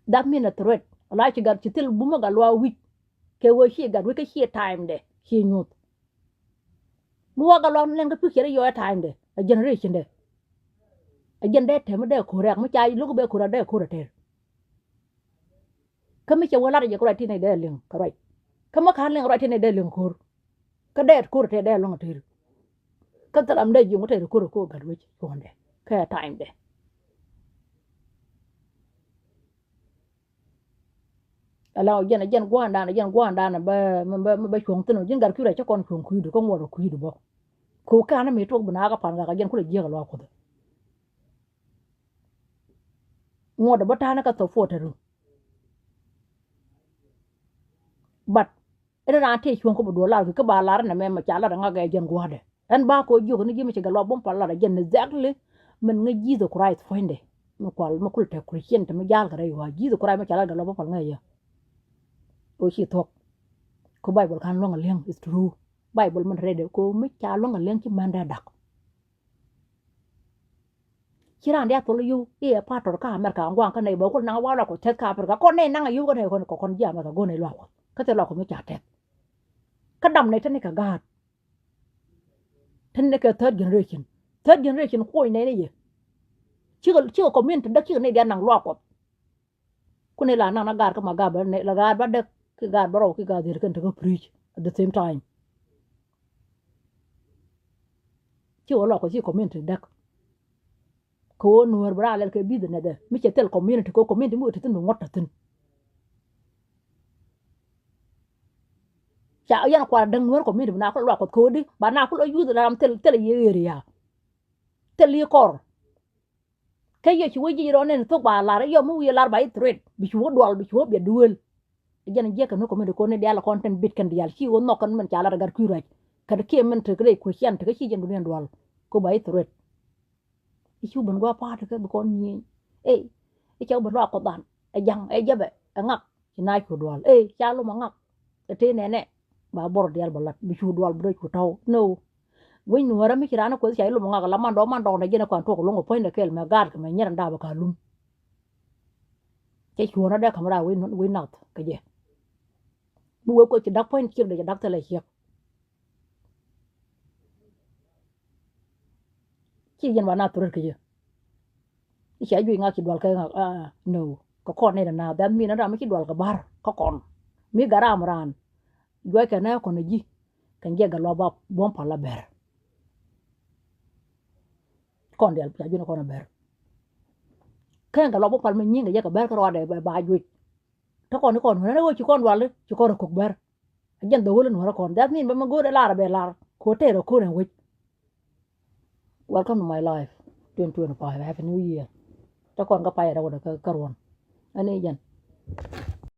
That mean a threat. Ala ci gat ci thil bumä gat luaa wi̱c. Kɛ wee ci gat wi̱c kä ci time dɛ ci nyuth. Mi wä gat luak ni lɛn kä picture yɔ ɛ time dɛ a generation dɛ. A jɛn dee tɛm dee ko̱r rɛk mi ca lo̱k bɛ ko̱r a dee ko̱r a tɛr. Kä mi cɛ wä lat a jɛ kɛ ruac ti nɛy dee liŋ kɛ ruac. Kä mi ka̱n liŋ ruac ti nɛy dee liŋ ko̱r. Kä dee ko̱r a tɛr dee lɔŋ a tɛr. Kä thil ram dee ji̱ ŋu tɛr ko̱r a ko̱r gat wec cuɔ̱ndɛ kɛ time dɛ. Ala jɛn, jɛn gua̱a̱ndan, jɛn gua̱a̱ndan bä, bä, bä cuɔ̱ŋ thi̱n. Ji̱n gat kui̱dɛ cä kɔn cuɔ̱ŋ kui̱du kä ŋuɔt ɔ kui̱du bä. Ko̱ ka̱n mi tuɔk bi na kä pan gak a jɛn kulɛ jiäk a luaak Kuɔth. Ŋuɔt ɔ bä ta̱a̱n kä thop puɔt tɛru. But ɛn raan tëë cuɔ̱ŋ kä bi duɔl lar kɛ kä ba lar ɛn ɛmɛ mɛ ca lar ɛŋa gɛ jɛn gua̱a̱dɛ. Ɛn ba kɛ jiök ni ji̱ mi ci gɛ luaak buɔ̱m pal lar ɛ jɛn exactly. Min ŋäc Jesus Christ puɔ̱nydɛ mi kual mi kul te Christian te mi ja̱a̱l kɛ rɛy ɣɔaa Jesus Christ mi ca lar gɛ luaak buɔ̱m pal ŋäc yɛ. Ɣöö ci thuɔ̱k. Kä Bible ka̱n luäŋ a li̱eŋ is true. Bible min rɛydɛ kɛ ɣöö mi ca luäŋ a li̱eŋ ci mɛn dee dak. Ci raan diath thol yio̱w i̱ ɛ pastor kä America ŋuan kä nɛy bä kul naŋ wa luak kɔ tɛth kä Africa kɔn nɛy naŋ a yio̱w kä nɛy kɔn kɔ kɔn ji̱ America go̱o̱r nɛy luak kɔ kä thil luak kɔ mi ca tɛth. Kä dam nɛy te ni kɛ gaat. Te ni kɛ third generation. Third generation kuɔny nɛy ni yɛ. Cikɛ, cikɛ community däk cikɛ nɛy diath naŋ luak kɔ. Kun ni la naŋ na gaat kä ma gaat bä nɛ la gaat bä däk ki gaat bä rɔw ki gaat dhier kɛn te kä preach at the same time. Ci wä lɔk kɔ ci community däk. Kɛ wä nuɔ̱ɔ̱r bä raa lɛl kɛ business dɛ mi cɛ thil community kɛ wä community mi wä te thin bi ŋuɔ̱t te thin. Ca yɛn kual däk nuɔ̱ɔ̱r community bi na kul luak kuɔth kɛ wä di ba na kul a youth la ram thil thil yɛ area. Thil yɛ kɔr. Kä yɛ ci wä ji̱ rɔ nɛn thok ba lar yɔ mi wi̱i̱ lar ba i̱ threat bi ci wä dual bi ci wä biɛ duel. Jɛn jiɛk kɛ ni community kɔn ni dial kɔn tin bit kɛn dial ci wä nhɔk kɛn min ca lar gat kui̱ ruac. Kɛn kiɛ min tek ley Christian tek ci jɛn dunia dual ko ba i̱ threat. I̱ ci wä ben gua party kɛ bi kɔn nyieny. Ey i̱ ca wä ben luak kɔthan ɛ ja̱ŋ ɛ jɛbɛ ɛ ŋak. Ci na cu dual ey ca lom a ŋak. Ɛ tëë nɛnɛ ba bɔr dial ba lat bi cu dual bi rɔ cu tɔw no. Wec nuɔ̱ɔ̱rä mi ci raan kueth ca ilom ŋak la man dɔɔk man dɔɔk nɛ jiɛn kuan tuɔk luŋ kɛ puɔ̱nydɛ kɛɛl mɛ gaat kɛ mɛ nyiɛr in daapɛ ka lum. Cɛ cuɔ̱ɔ̱n adɛ ka̱m raa wec nath kɛ jɛ. Mi wek kueth ci da̱k puɔ̱ny ciek dee cɛ da̱k thilɛ ciek. Ci jiɛn ba na thurät kɛ jɛ. I̱ ca juc ŋak ci dual kɛ ŋak a no kɛ kɔn nɛy dɛ na dhɛn min ram mi ci dual kɛ bar kä kɔn mi gat ram raan. Juɔc kɛ nɛ kɔn a ji̱ kɛn jiɛk gɛ luɔp buɔ̱m pal a bɛr. Kɔn dial ca juc ni kɔn a bɛr. Kɛn gɛ luɔp buɔ̱m pal mi nyi̱i̱ŋ kɛ jiɛk kɛ bɛr kä ruaadɛ bɛ ba juc. Te kɔn ni kɔn wänä rɛ ɣöö ci kɔn dual ci kɔn rɛ kok bɛr. A jɛn dhok wä lä nuɔ̱rä kɔn that mean bä mi go̱o̱rɛ lar bɛ lar ko tɛɛr a ko̱n ɛ wec. Welcome to my life twenty twenty-five, happy new year. Te kɔn kä payɛ rɛ wä dɛ kä ruɔn. Ɛn i̱ jɛn.